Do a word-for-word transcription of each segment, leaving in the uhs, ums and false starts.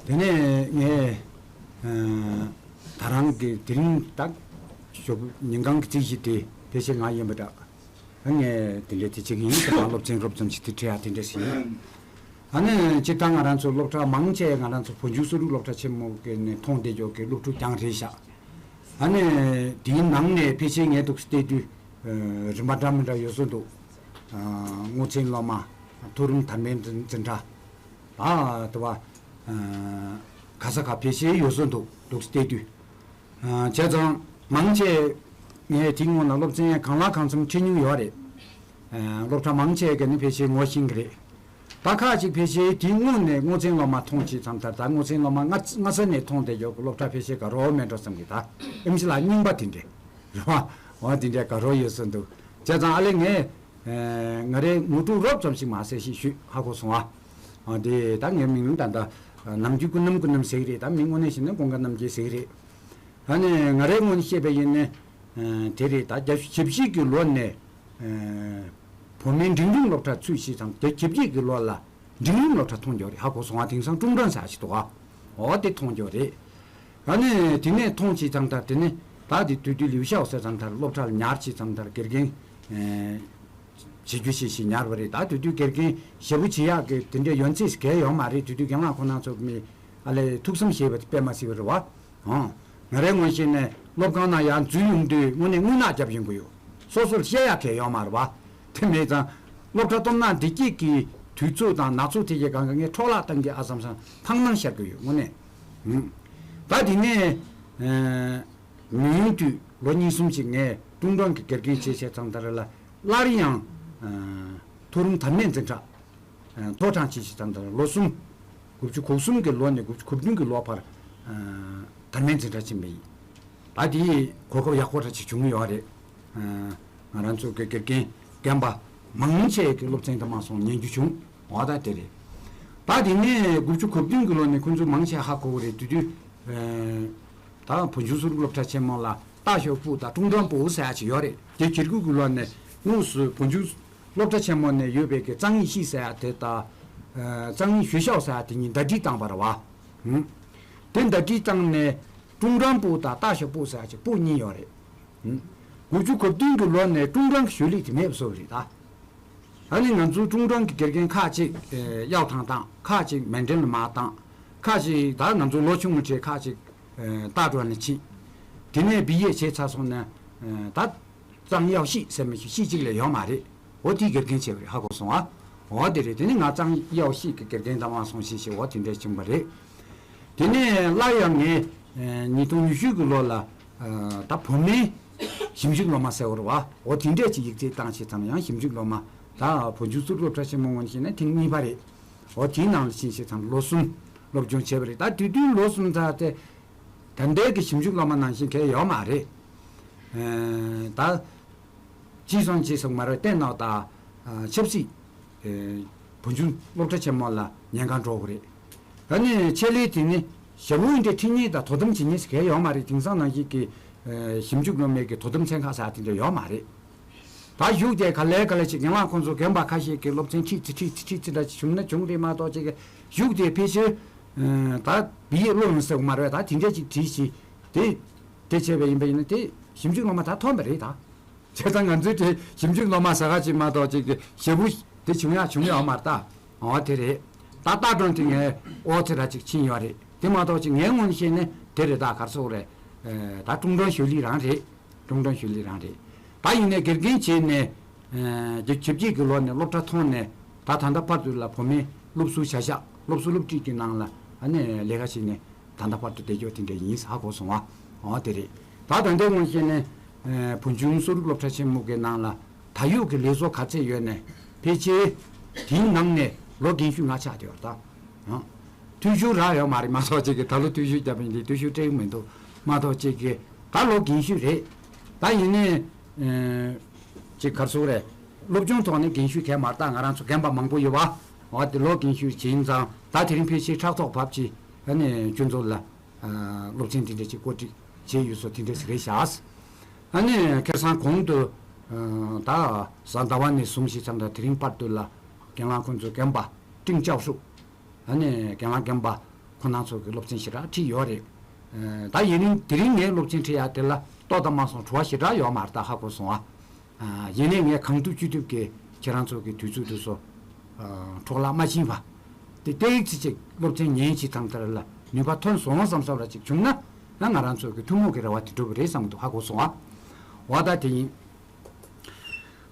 དེ་ནས་ངས་ཨ་ད་རང་གི་དེ་རིང་ད་ཞོགས་པ་ཉིན་གང་གི་རྩིས་གཞི་དེ་ཕལ་ཆེར་ང་ཡིན་པ་འདྲ། ཨ་ངས་དེ་འདྲའི་དེ་བྱེད་ཀྱི་ཡིན་ཟེར། ང་སློབ་ཚན་རོབ་ཙམ་ཞིག་དེ་ཁྲིད་ཡ་དེ་འདྲ་ཞིག་ཡིན། ཨ་ནི་སྤྱིར་བཏང་ང་རང་ཚོ་སློབ་གྲྭ་མང་ཆེ་ང་རང་ཚོ་བོད་ལྗོངས་གསོ་རིག་སློབ་གྲྭ་ཆེན་མོ་གི་ནས་མཐོང་བསྡད་ཀྱོག་གི་སློབ་ཕྲུག་རྐྱང་རེད་ཤག་ཨ་ནི་དེའི་ནང་ནས་ཕལ་ཆེར་ངས་འདུག་བལྟས་དུས་ཨ་རིམ་པ་འདྲ་མི་འདྲ་ཡོད་བཟོ་འདུག་ཨ་སྔོ་ཚལ་སློབ་མ། མཐོ་རིམ་དར་མའི་འཛིན་འཛིན་གྲྭ། ད་དེ་བ་ཨ་ག་ས་ག་ཕལ་ཆེར་ཡོད་བཟོ་འདུག་འདུག་བལྟས་དུས། ཨ་བྱས་ཙང་མང་ཆེ་ངས་དེའི་སྔོན་ལ་སློབ་ཚན་གང་ལ་གང་འཚམ་ཁྲིད་མྱོང་ཡོད་རེད། ཨ་སློབ་གྲྭ་མང་ཆེ་གི་ནི་ཕལ་ཆེར་ངོ་ཤེས་ཀྱི་རེད། ད་ཁ་ཅིག་ཕལ་ཆེར་དེའི་སྔོན་ནས་སྔོ་ཚལ་སློབ་མ་མཐོང་བྱས་ཙང་ད་ལྟ་སྔོ་ཚལ་སློབ་མ་སྔ་སྔ་ས་ནས་མཐོང་བསྡད་ཀྱོག་གི་སློབ་གྲྭ་ཕལ་ཆེར་ག་རོ་མེད་འགྲོ་བསམ་གི། ད་ཨེམ་ཆི་ལ་རྙིང་པ་དེ་འདྲས་རེད་བ། འོ་དེ་འདྲས་ག་རོ་ཡོད་བཟོ་འདུག་བྱས་ཙང་ཨ་ལེ་ངས་ཨ་ང་རའི་ངོ་སྤྲོད་རོབ་ཙམ་ཞིག་མ་ཟད་ཞིག་ཞུས། ཧ་གོ་སོང་ཨ། འོ་དེ་ད་ངའི་མིང་ད་ལྟ་ནམ་རྒྱུན་ཀུན་ནམ་ཀུན་ནམ་ཟེར་གི་རེད། ད་མིང་དངོས་གནས་བཤད་ན་ཀུན་དགའ་རྣམ་རྒྱལ་ཟེར་གི་རེད། ཨ་ནི་ང་རའི་ངོས་ནས་བཤད་པ་ཡིན་ན་ཨ་དེ་རེད། ད་བརྒྱད་ཅུ་གྱ་བཞི་གི་ལོ་ནས་ཨ་བོད་མིའི་འབྲིང་རིམ་སློབ་གྲྭ་ཚུད་བྱས་ཙང་དེ་གྱ་བརྒྱད་ཀྱི་ལོ་ལ་འབྲིང་རིམ་སློབ་གྲྭ་མཐོང་ཀྱོག་རེད། ཧ་གོ་སོང་ཨ། དེང་སང་ཀྲུང་ཀྲང་ཟེར་ཞིག་འདུག་ཨ། འོ་དེ་མཐོང་ཀྱོག་རེད། ཨ་ནི་དེ་ནས་མཐོང་བྱས་ཙང་ད་དེ་ནས་ད་དེ་དུས་དུས་ལིའུ་ཤའོ་ཟེར་ཙང་ད་སློབ་གྲྭ་ལ་ཉར་བྱས་ཙང་ད་དགེ་རྒན་ཨ་བྱེད་རྒྱུ་ཞིག་ཞིག་ཉར་བ་རེད། ད་དུས་དུས་དགེ་རྒན་ཞེ་པོ་བྱེད་ཡག་གི་དེ་འདྲའི་ཡོན་ཚད་གལ་ཡོད་མ་རེད། དུས་དུས་རྒན་ལགས་ཁོང་རྣམ་ཚོ་མི་ཨ་ལས་ཐུགས་བསམ་བཞེས་པ་དཔེ་མ་སྲིད་པ་རེད་བ། ཨང་། ང་རའི་ངོས་བཤད་ནས་སློབ་ཁང་ནང་ཡར་འཛུལ་ཡོང་དུས་དངོས་གནས་རྔུལ་ནག་བརྒྱབ་ཡོང་གི་ཡོད། སོ་སོར་བཤད་ཡག་གལ་ཡོད་མ་རེད་བ། དེ་མེད་ཙང་སློབ་གྲྭ་སྟོབས་ན་བདེ་སྐྱིད་ཀྱི་དུས་ཚོད་དང་ན་ཚོད་དེ་གའི་སྒང་ག་ངས་འཕྲོ་བརླག་བཏང་གི་ཨ་བསམ་བསམ་ཐང་ནང་ཤར་གི་ཡོད་དངོས་གནས། ཨང་། ད་དེ་ནས་ཨ་མུན་དུས་ལོ་གཉིས་གསུམ་ཅིག་ངས་ཀྲུང་ཀྲང་གི་དགེ་རྒན་བྱས་བྱས་ཙང་ད་རེ་ལ་སླར་ཡང་ཨ་མཐོ་རིམ་དར་མའི་འཛིན་གྲྭ་ཨ་མཐོ་གྲང་ཅིག་ཞིག་ཙམ་དང་ལོ་གསུམ། དགུ་བཅུ་གོ་གསུམ་གྱི་ལོ་ནས་དགུ་བཅུ་གོ་བདུན་གྱི་ལོ་བར་ཨ་དར་མའི་འཛིན་གྲྭ་ཕྱིན་པ་ཡིན། ད་དེའི་གོ་སྐབས་ཡག་པོ་འདྲ་ཅིག་བྱུང་ཡོད་རེད། ཨ་ང་རང་ཚོ་གི་དགེ་རྒན་རྒན་པ་མང་ཆེ་གི་སློབ་ཚན་དུ་མ་སོང་ཉན་རྒྱུ་བྱུང་། འོ་ད་དེ་རེད། ད་དེ་ནས་དགུ་བཅུ་གོ་བདུན་གྱི་ལོ་ནས་ཁོང་ཚོ་མང་ཆེ་ཧ་གོ་གི་རེད། དེ་དུས་ཨ་ད་བོད་ལྗོངས་གསོ་རིག་སློབ་གྲྭ་ཆེན་མོ་ལ་ཏཱ་ཞའོ་ཧྥུ་དང་ཀྲུང་ཀྲང་པོ་ཟེར་ཡ་ཅིག་ཡོད་རེད། དེ་དགེ་རྒན་གྱི་ལོ་ནས་དངོས་སུ་བོད་ལྗོངས་སློབ་གྲྭ་ཆེན་མོ་ནས་ཡོད་པའི་གི་ཙང་ཡི་ཤི་ཟེར་ཡ་དེ་དང་། ཨ་ཙང་ཡི་ཞུ་ཤའོ་ཟེར་ཡ་དེ་གཉིས་ཟླ་སྒྲིལ་བཏང་བ་རེད་བ། ཨུམ། དེ་ཟླ་སྒྲིལ་བཏང་ནས་ཀྲུང་ཀྲང་པོ་དང་ཏཱ་ཞའོ་པོ་ཟེར་ཡ་ཅིག་པོ་གཉིས་ཡོད་རེད། ཨུམ། དགུ་བཅུ་གོ་བདུན་གྱི་ལོ་ནས་ཀྲུང་ཀྲང་གི་ཞོར་ལས་དེ་མེད་པ་བཟོས་པ་རེད་ད། ཨ་ནི་ང་ཚོ་ཀྲུང་ཀྲང་གི་དགེ་རྒན་ཁག་ཅིག་ཨེ་དབྱར་ཐང་བཏང་། ཁག་ཅིག་མན་ཌེན་ལ་མར་བཏང་། ཁག་ཅིག་ད་ང་ཚོ་ལོ་ཆུང་ངུ་བྱས་ཁག་ཅིག་ཨེ་ཏཱ་ཀྲོའུ་ནས་ཕྱིན། དེ་ནས་བི་ཡེ་བྱས་ཚར་སོང་ན་ཨེ་ད་ཙང་ཡའོ་ཤི་ཟེར་མི་ཞིག་ཤི་གཅིག་ལས་ཡོད་མ་རེད། འོ་དེའི་དགེ་རྒན་བྱས་པ་རེད། ཧ་གོ་སོང་ཨ། འོ་དེ་རེད། དེ་ནི་ང་ཙང་ཡའོ་ཤི་གི་དགེ་རྒན་དང་མ་སོང་ཞེས་ཞེས་འོ་དེ་འདྲས་བྱུང་བ་རེད། དེ་ནས་སླར་ཡང་ངས་ཨེ་ཉིས་སྟོང་ཉི་ཤུ་གི་ལོ་ལ་ཨ་ད་བོད་སྨན་ཞིབ་འཇུག་སློབ་མ་ཟེར་བ་རེད་བ། འོ་དེ་འདྲས་ཅིག་ཡིག་ཚད་བཏང་བྱས་ཙང་ཡང་ཞིབ་འཇུག་སློབ་མ་ད་བོད་ལྗོངས་གསོ་རིག་སློབ་གྲྭ་ཆེན་མོ་ངོས་ནས་བཤད་ན་ཐེངས་གཉིས་པ་རེད། འོ་དེའི་ནང་ལ་ཕྱིན་བྱས་ཙང་ལོ་གསུམ་སློབ་སྦྱོང་བྱས་པ་རེད། ད་དུས་དུས་ལོ་གསུམ་ཚར་ཏེ་ད་ལྟའི་གི་ཞིབ་འཇུག་སློབ་མ་ནང་བཞིན་གལ་ཡོད་མ་རེད། ཨེ་ད་ཅི་སོང་ཅི་སོང་མ་རེད། བསྟན་ནག་དང་ཨ་ཆབ་སྲིད་ཨེ་བོད་ལྗོངས་སློབ་གྲྭ་ཆེན་མོ་ལ་ཉན་གང་འགྲོ་གི་རེད། ད་ནི་ཆེད་ལས་དེ་ནི་ཞབས་བྲོ་འདི་ཁྲིད་མཁན་དང་དོ་དམ་བྱེད་མཁན་ཞིག་གལ་ཡོད་མ་རེད། དེང་སང་ནང་བཞིན་གྱི་ཨེ་ཞིབ་འཇུག་སློབ་མའི་གི་དོ་དམ་ཚན་ཁག་ཟེར་དེ་འདྲ་ཡོད་མ་རེད། ད་གཞུག་དེ་ག་ལེ་ག་ལེ་ཅིག་རྒན་ལགས་ཁོང་ཚོ་རྒན་པ་ཁ་ཤས་ཀྱི་སློབ་ཚན་ཁྲིད་ཚིག་ཁྲིད་ཚིག་ཁྲིད་ཚིག་འདྲ་ཅིག་བྱུང་ན་བྱུང་རེད་མ་གཏོགས་ཅིག་གཞུག་དེ་ཕལ་ཆེར་ཨེ་ད་བི་ཡེ་སློབ་ཡོང་ཟེར་བ་མ་རེད། ད་དེ་འདྲ་ཅིག་བྲིས་ཤིག་དེ་དེ་བྱས་པ་ཡིན་པ་ཡིན་ན་དེ་ཞིབ་འཇུག་སློབ་མ་ད་ཐོན་པ་རེད་ད། བྱས་ཙང་ང་ཚོའི་གྲས་ཞིབ་འཇུག་སློབ་མ་ཟ་ཁ་ཅིག་མ་གཏོགས་ཅིག་གི་ཞེ་པོ་དེ་བྱུང་ཡག་བྱུང་ཡོད་མ་རེད་ད། འོ་དེ་རེད། ད་ལྟ་གྲོང་དེ་ངས་ཨོ་ཚེ་ར་ཅིག་ཕྱིན་ཡོད་རེད། དེ་མ་གཏོགས་ཅིག་ངའི་ངོས་ནས་བཤད་ན་དེ་རེད། ད་གར་སོག་རེད། ཨེ་ད་ཀྲུང་ཀྲང་ཞོ་ལི་རང་རེད། ཀྲུང་ཀྲང་ཞོ་ལི་རང་རེད། ད་ཡིན་ནའི་དགེ་རྒན་བྱས་ནས་ཨེ་བརྒྱད་ཅུ་གྱ་བརྒྱད་ཀྱི་ལོ་ནས་སློབ་གྲྭ་ཐོན་ནས་ད་ད་ལྟ་བར་དུ་ལ་བོད་སྨན་སློབ་ཟུར་བྱ་གཞག་སློབ་གསོ་སློབ་ཁྲིད་ཀྱི་ནང་ལ་ཨ་ནི་ལས་ཀ་བྱས་ནས། ད་ལྟ་བར་དུ་བསྡད་ཀྱོག་དེ་འདྲ་ཡིན་ཧ་གོ་སོང་བ། འོ་དེ་རེད། ད་ད་ལྟའི་ངོས་བཤད་ན་ཨེ་བོད་ལྗོངས་གསོ་རིག་སློབ་གྲྭ་ཆེན་མོ་གི་ནང་ལ་ད་ཡོད་ཀྱི་ལས་བཟོ་ག་ཚད་ཡོད་ནས་ཕལ་ཆེར་དེའི་ནང་ནས་ལོ་རྒན་ཤོས་ང་ཆགས་བསྡད་ཡོད་རེད་ད། ཨང་། འཐུས་ཤོར་རག་ཡོད་མ་རེད་མ་གཏོགས་ཅིག་གི་ད་ལོ་འཐུས་ཤོར་བརྒྱབ་པ་ཡིན་དུས་འཐུས་ཤོར་སྤྲད་ཀྱི་མི་འདུག་མ་གཏོགས་ཅིག་གི་ད་ལོ་རྒན་ཤོས་རེད། ད་ཡིན་ནའི་ཨེ་ཅིག་གར་སོང་རེད། སློབ་སྦྱོང་ཐོག་ནས་རྒན་ཤོས་གས་མ་རེད། ད་ང་རང་ཚོ་རྒན་པ་མང་པོ་ཡོད་བ། འོ་དེ་ལོ་རྒན་ཤོས་བྱེད་ཡིན་ཙང་ད་དེ་རིང་ཕལ་ཆེར་ཕྲག་ཐོག་བབས་ཀྱི་ཨ་ནི་ཁྱོད་ཚོ་ལ། ཨ་སློབ་ཚན་དེ་འདྲ་ཅིག་བཀོད་སྒྲིག་བྱས་ཡོད་སོ་དེ་འདྲ་ཞིག་རེད་ཤག་ཨ་ནི་ཁེར་སང་གོང་དུ་ཨ་ད་གཟའ་ཟླ་བ་ནས་བཟུང་ཞིག་ཙམ་དང་དེ་རིང་བར་དུ་ལ་རྒན་ལགས་ཁོང་ཚོའི་རྒན་པ་ཀྲིང་ཅའོ་ཧྲུའུ། ཨ་ནི་རྒན་ལགས་རྒན་པ་ ཁོང་རྣམ་ཚོ་གི་སློབ་ཚན་ཞེ་དྲག་ཁྲིད་ཡོད་རེད། ད་ཡིན་ནའི་དེ་རིང་ངས་སློབ་ཚན་ཁྲིད་ཡག་དེ་ལ་ལྟོ་དང་མ་སོང་བྲོ་བ་ཞེ་དྲག་ཡོད་མ་རེད། ད་ཧ་གོ་སོང་ཨ། ཡིན་ནའི་ངས་གང་ཐུབ་ཅི་ཐུབ་ཀྱིས་ཁྱེད་རང་ཚོ་གི་དུས་ཚོད་དེ་ཚོ་འཕྲོ་བརླག་མ་ཕྱིན་པ། དེ་ཏོག་ཙམ་ཅིག་སློབ་ཚན་ཉན་བྱེད་ཙམ་དེ་ལ་ནུས་པ་ཐོན་སོང་བསམ་བསམ་ར་ཅིག་བྱུང་ན། ང་ང་རང་ཚོ་གི་ཐུན་མོང་གི་རེ་བ་དེ་འགྲུབ་པ་རེད་བསམ་འདུག་ཧ་གོ་སོང་ཨ། འོ་ད་དེ་ཡིན།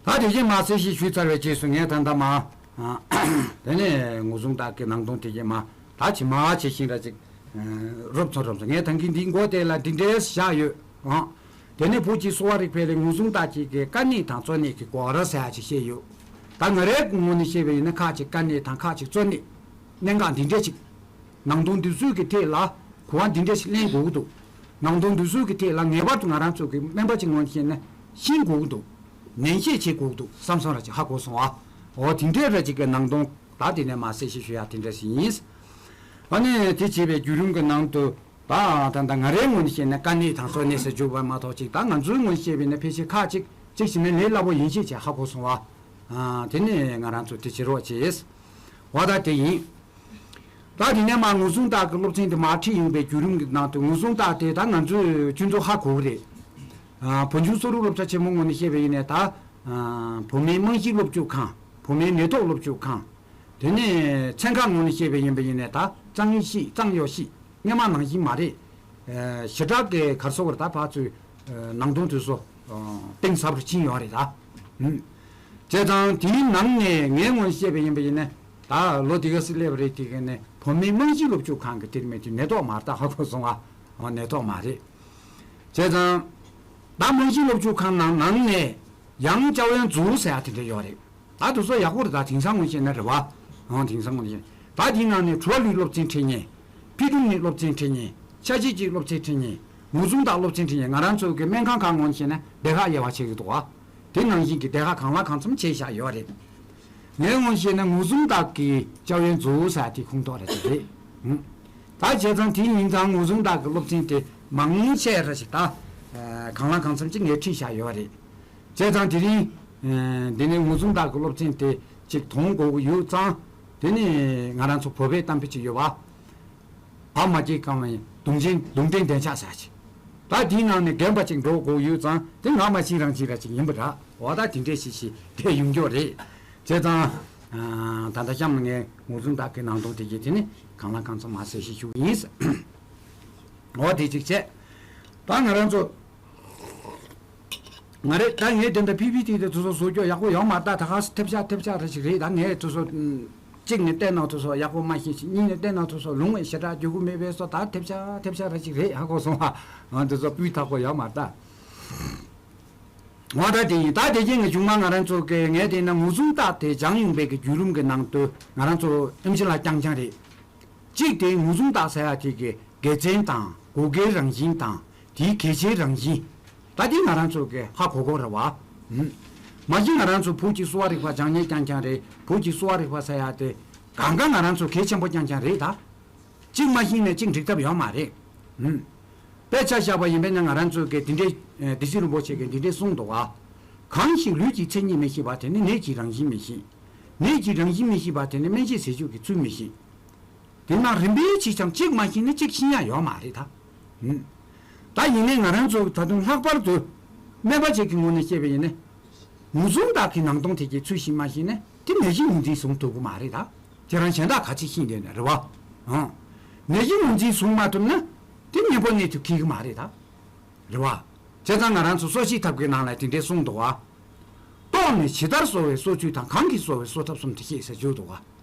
ད་དེ་བཞིན་མ་གསལ་བཤད་ཞུས་ཚར་བའི་རྗེས་སུ་ངས་ད་ལྟ་མ། དེ་ནས་ངོ་སྲུང་དག་གི་ནང་དོན་དེ་བཞིན་མ། ད་ཇི་མ་ཇི་བཞིན་ར་ཅིག་རོབ་ཚོ་རོབ་ཚོ་ངས་ད་གིན་འདིའི་མགོ་དེ་ལ་འདི་འདྲའི་བཞག་ཡོད་ཨང་། དེ་ནས་བོད་ཀྱི་གསོ་བ་རིག་པའི་ལས་ངོ་སྲུང་དག་ཅིག་གི་དཀའ་གནད་དང་གཙོ་གནད་ཀྱི་སྐོར་ཟེར་ཡ་ཅིག་བཤད་ཡོད། ད་ང་རའི་ངོས་ནས་བཤད་པ་ཡིན་ན་ཁག་ཅིག་དཀའ་གནད་དང་ཁག་ཅིག་གཙོ་གནད། གནད་འགག་འདི་འདྲས་ཅིག་ནང་དོན་འདི་ཚོའི་གི་ཐད་ལ་གོ་བ་འདི་འདྲས་ཤིག་ལེན་དགོས་ཀྱི་འདུག་ནང་དོན་འདི་ཚོའི་གི་ཐད་ལ་ངེས་པར་དུ་ང་རང་ཚོ་གི་སྨན་པ་ཅིག་ངོས་ནས་བཤད་ན་ཤེས་དགོས་ཀྱི་འདུག་ནན་བཤད་བྱེད་དགོས་ཀྱི་འདུག་བསམ་སོང་ར་ཅིག་ཧ་གོ་སོང་ཨ། འོ་དེ་འདྲས་ར་ཅིག་གི་ནང་དོན་ད་དེ་ནས་མ་གསལ་བཤད་ཞུ་ཡ་དེ་འདྲས་ཤིག་ཡིན། ཨ་ནི་དེ་བྱས་པའི་བརྒྱུད་རིམ་གི་ནང་དུ་ད་ད་ད་ང་རའི་ངོས་ནས་བཤད་ན་དཀའ་གནད་དང་གཙོ་གནད་ཟེར་རྒྱུ་བ་མ་གཏོགས་ཅིག་ད་ང་ཚོའི་ངོས་ནས་བཤད་པ་ཡིན་ན་ཕལ་ཆེར་ཁག་ཅིག་ཅིག་བྱས་ན་ལས་སླ་པོ་ཡིན་ཤས་ཅིག་ཧ་གོ་སོང་ཨ། ཨ་དེ་ནས་ང་རང་ཚོ་དེ་བྱེད་རོགས་བྱེད། འོ་ད་དེ་ཡིན། ད་དེ་ནས་མ་ངོ་སྲུང་དག་གི་སློབ་ཚན་དེ་མ་ཁྲིད་ཡོང་པའི་བརྒྱུད་རིམ་གྱི་ནང་དུ་ངོ་སྲུང་དག་དེ་ད་ང་ཚོས་ཁྱོད་ཚོ་ཧ་གོ་གི་རེད། ཨ་བོད་ལྗོངས་གསོ་རིག་སློབ་གྲྭ་ཆེན་མོ་ངོས་ནས་བཤད་པ་ཡིན་ནའི་ད། ཨ་བོད་སྨན་རྨང་གཞི་སློབ་སྤྱོད་ཁང་། བོད་སྨན་ནད་ཐོག་སློབ་སྤྱོད་ཁང་། དེ་ནས་ཚན་ཁག་ངོས་ནས་བཤད་པ་ཡིན་པ་ཡིན་ནའི་ད་གཙང་ཡིན་ཤིས་གཙང་ཡོད་ཤིས། སྔོན་མ་ནང་བཞིན་མ་རེད། ཨ་ཞེ་དྲག་གི་ག་རེ་ཟེར་དགོས་རེད་ད་ཕར་ཚུར་ཨ་ནང་དོན་དེ་ཚོ་ཨ་གཏིང་ཟབ་རུ་ཕྱིན་ཡོད་རེད་ད། ཨུམ། བྱས་ཙང་དེའི་ནང་ནས་ངའི་ངོས་ནས་བཤད་པ་ཡིན་པ་ཡིན་ན་ད་ལོ་འདི་ག་ཙམ་སླེབས་པ་རེད་དེ་ག་ནས་བོད་སྨན་རྨང་གཞི་སློབ་སྤྱོད་ཁང་གི་དེར་མེད་དུས་ནད་ཐོག་མ་རེད་ད་ཧ་གོ་སོང་ཨ། ཨ་ནད་ཐོག་མ་རེད། བྱས་ཙང་ད་རྨང་གཞི་སློབ་སྤྱོད་ཁང་ནང་ནང་ནས་ཡང་ཅའོ་ཡན་ཛུའུ་ཟེར་ཡ་དེ་འདྲ་ཡོད་རེད། ད་དེ་ཚོ་ཡག་པོ་རེད་ད་དེང་སང་ངོས་བཤད་ན་རེད་བ། ཨང་དེང་སང་ངོས་བཤད་ད་དེའི་ནང་ནས་བྲོ་བ་ལུས་སློབ་ཚན་ཁྲིད་མཁན། ཕི་ཀྲུང་ནས་སློབ་ཚན་ཁྲིད་མཁན། ཆ་ཤས་ཀྱི་སློབ་ཚན་ཁྲིད་མཁན། ངོ་སྲུང་དང་སློབ་ཚན་ཁྲིད་མཁན་ང་རང་ཚོ་གི་སྨན་ཁང་ཁག་ངོས་བཤད་ན་སྡེ་ཁག་དབྱེ་བ་ཕྱེ་གི་འདུག་བ། དེ་ནང་བཞིན་གྱི་སྡེ་ཁག་གང་ལ་གང་འཚམ་ཕྱེ་བཞག་ཡོད་རེད། ངའི་ངོས་བཤད་ན་ངོ་སྲུང་དག་གི་ཅའོ་ཡན་ཛུའུ་ཟེར་དེ་ཁུངས་གཏོགས་རེད་དེ་རེད། ད་བྱས་ཙང་དེ་ཡིན་ཙང་ངོ་སྲུང་དག་གི་སློབ་ཚན་དེ་མང་ཆེ་ར་ཞིག་ད་གང་ལ་གང་འཚམ་ཅིག་ངས་ཁྲིད་བཞག་ཡོད་རེད། བྱས་ཙང་དེ་རིང་འདི་ནས་ངོ་སྲུང་དག་གི་སློབ་ཚན་དེ་ཅིག་མཐོང་དགོས་ཀྱི་ཡོད་ཙང་དེ་ནི་ང་རང་ཚོ་བོད་པའི་གཏམ་དཔེ་ཅིག་ཡོད་པ། བ་མ་སྐྱེས་གང་བའི་གདུང་ཆེན་གདུང་རྟེན་གདན་ཆགས་ཟེར་ཅིག་ད་དེའི་ནང་ནས་རྒན་པ་ཅིག་འགྲོ་དགོས་ཡོད་ཙང་དེ་ང་མ་ཤི་རང་ཤི་ར་ཅིག་ཡིན་པ་འདྲ་འོ་ད་དེ་འདྲས་ཤིག་ཤིག་དེ་ཡོང་རྒྱུ་རེད། བྱས་ཙང་ད་ལྟ་གཤམ་ལ་ངས་ངོ་སྲུང་དག་གི་ནང་དོན་དེ་གྱིས་དེ་ནི་གང་ལ་གང་འཚམ་མ་གསལ་ཞིག་ཞུ་གི་ཡིན། འོ་དེ་ཅིག་བྱས། ད་ང་རང་ཚོ། ང་རེད་ད་ངས་དེ་འདྲ་ཕི་ཕི་ཏི་ཏི་དེ་ཚོ་བཟོ་རྒྱུ་ཡག་པོ་ཡོད་མ་རེད་ད་ད་ག་ཐེབས་ཆག་ཐེབས་ཆག་རེ་ཞིག་རེད་ད་ངས་དེ་ཚོ་གཅིག་ནས་བལྟས་ན་དེ་ཚོ་ཡག་པོ་མ་ཤེས་ཤིང་གཉིས་ནས་བལྟས་ན་དེ་ཚོ་ལུང་བའི་ཞེ་དྲག་རྒྱུ་གུ་མེད་པའི་བཟོ་ད་ཐེབས་ཆག་ཐེབས་ཆག་རེ་ཞིག་རེད་ཧ་གོ་སོང་ཨ། ང་དེ་ཚོ་སྤུས་དག་པོ་ཡོད་མ་རེད་ད། འོ་ད་དེ་ཡིན་ད་དེ་རྗེས་ངས་གཞུག་མ་ང་རང་ཚོ་གི་ངས་དེ་ན་ངོ་སྲུང་རྟགས་དེ་སྦྱང་ཡོང་པའི་གི་བརྒྱུད་རིམ་གི་ནང་དུ་ང་རང་ཚོ་ཨེམ་ཆི་ལ་རྐྱང་རྐྱང་རེད། གཅིག་དེ་ངོ་སྲུང་རྟགས་ཟེར་ཡ་དེ་གི་དགེ་མཚན་དང་གོ་དགེའི་རང་བཞིན་དང་དེའི་གལ་ཆེའི་རང་བཞིན། ད་དེ་ང་རང་ཚོ་གི་ཧ་གོ་གོ་རེད་བ། ཨུམ། མ་གཞི་ང་རང་ཚོ་བོད་ཀྱི་གསོ་བ་རིག་པ་སྦྱང་མཁན་རྐྱང་རྐྱང་རེད། བོད་ཀྱི་གསོ་བ་རིག་པ་ཟེར་ཡ་དེ་གང་ག་ང་རང་ཚོ་གལ་ཆེན་པོ་རྐྱང་རྐྱང་རེད་ད། གཅིག་མ་ཤེས་ན་གཅིག་འགྲིག་ཐབས་ཡོད་མ་རེད། ཨུམ། དཔེ་ཆ་བཞག་པ་ཡིན་པས་ན་ང་རང་ཚོ་གི་དེ་འདྲའི་ཨ་སྡེ་སྲིད་རིན་པོ་ཆེ་གིས་འདི་འདྲའི་གསུངས་འདུག་བ། གང་ཞིག་ལུས་ཀྱི་མཚན་ཉིད་མི་ཤེས་པ་དེ་ནི་ནད་ཀྱི་རང་བཞིན་མི་ཤེས། ནད་ཀྱི་རང་བཞིན་མི་ཤེས་པ་དེ་ནི་སྨན་དཔྱད་ཟས་སྤྱོད་ཀྱི་ཚུལ་མི་ཤེས། དེས་ན་རིམ་པས་ཅིག་ཀྱང་གཅིག་མ་ཤེས་ན་གཅིག་ཤེས་ཡ་ཡོད་མ་རེད་ད། ཨུམ། ད་ཡིན་ནའི་ང་རང་ཚོ་ད་དུང་ལྷག་པར་དུ་སྨན་པ་ཅིག་གི་ངོས་ནས་བཤད་པ་ཡིན་ན། ངོ་སྲུང་དག་གི་ནང་དོན་དེ་གའི་ཚུལ་བཞིན་མ་ཤེས་ན་དེ་ནད་གཞི་ངོས་འཛིན་བཟུང་ཐུབ་ཀྱི་མ་རེད་ད། ཁྱེད་རང་གཞན་དག་ག་ཚོད་ཤེས་བསྡད་ན་རེད་བ། ཨང་། ནད་གཞི་ངོས་འཛིན་བཟུང་མ་ཐུབ་ན་དེ་གཉེན་པོ་གནས་ཐུབ་ཀྱི་མ་རེད་ད། རེད་བ། བྱས་ཙང་ང་རང་ཚོ་གསོ་བྱེད་ཐབས་ཀྱི་ནང་ལ་དེ་འདྲའི་གསུངས་འདུག་བ། ལྟོགས་ནས་ཇི་ལྟར་གསོ་བའི་གསོ་བཅུག་དང་གང་གིས་གསོ་བའི་གསོ་ཐབས་གསུམ་དེ་ཤེས་ཟེར་བརྗོད་འདུག་བ།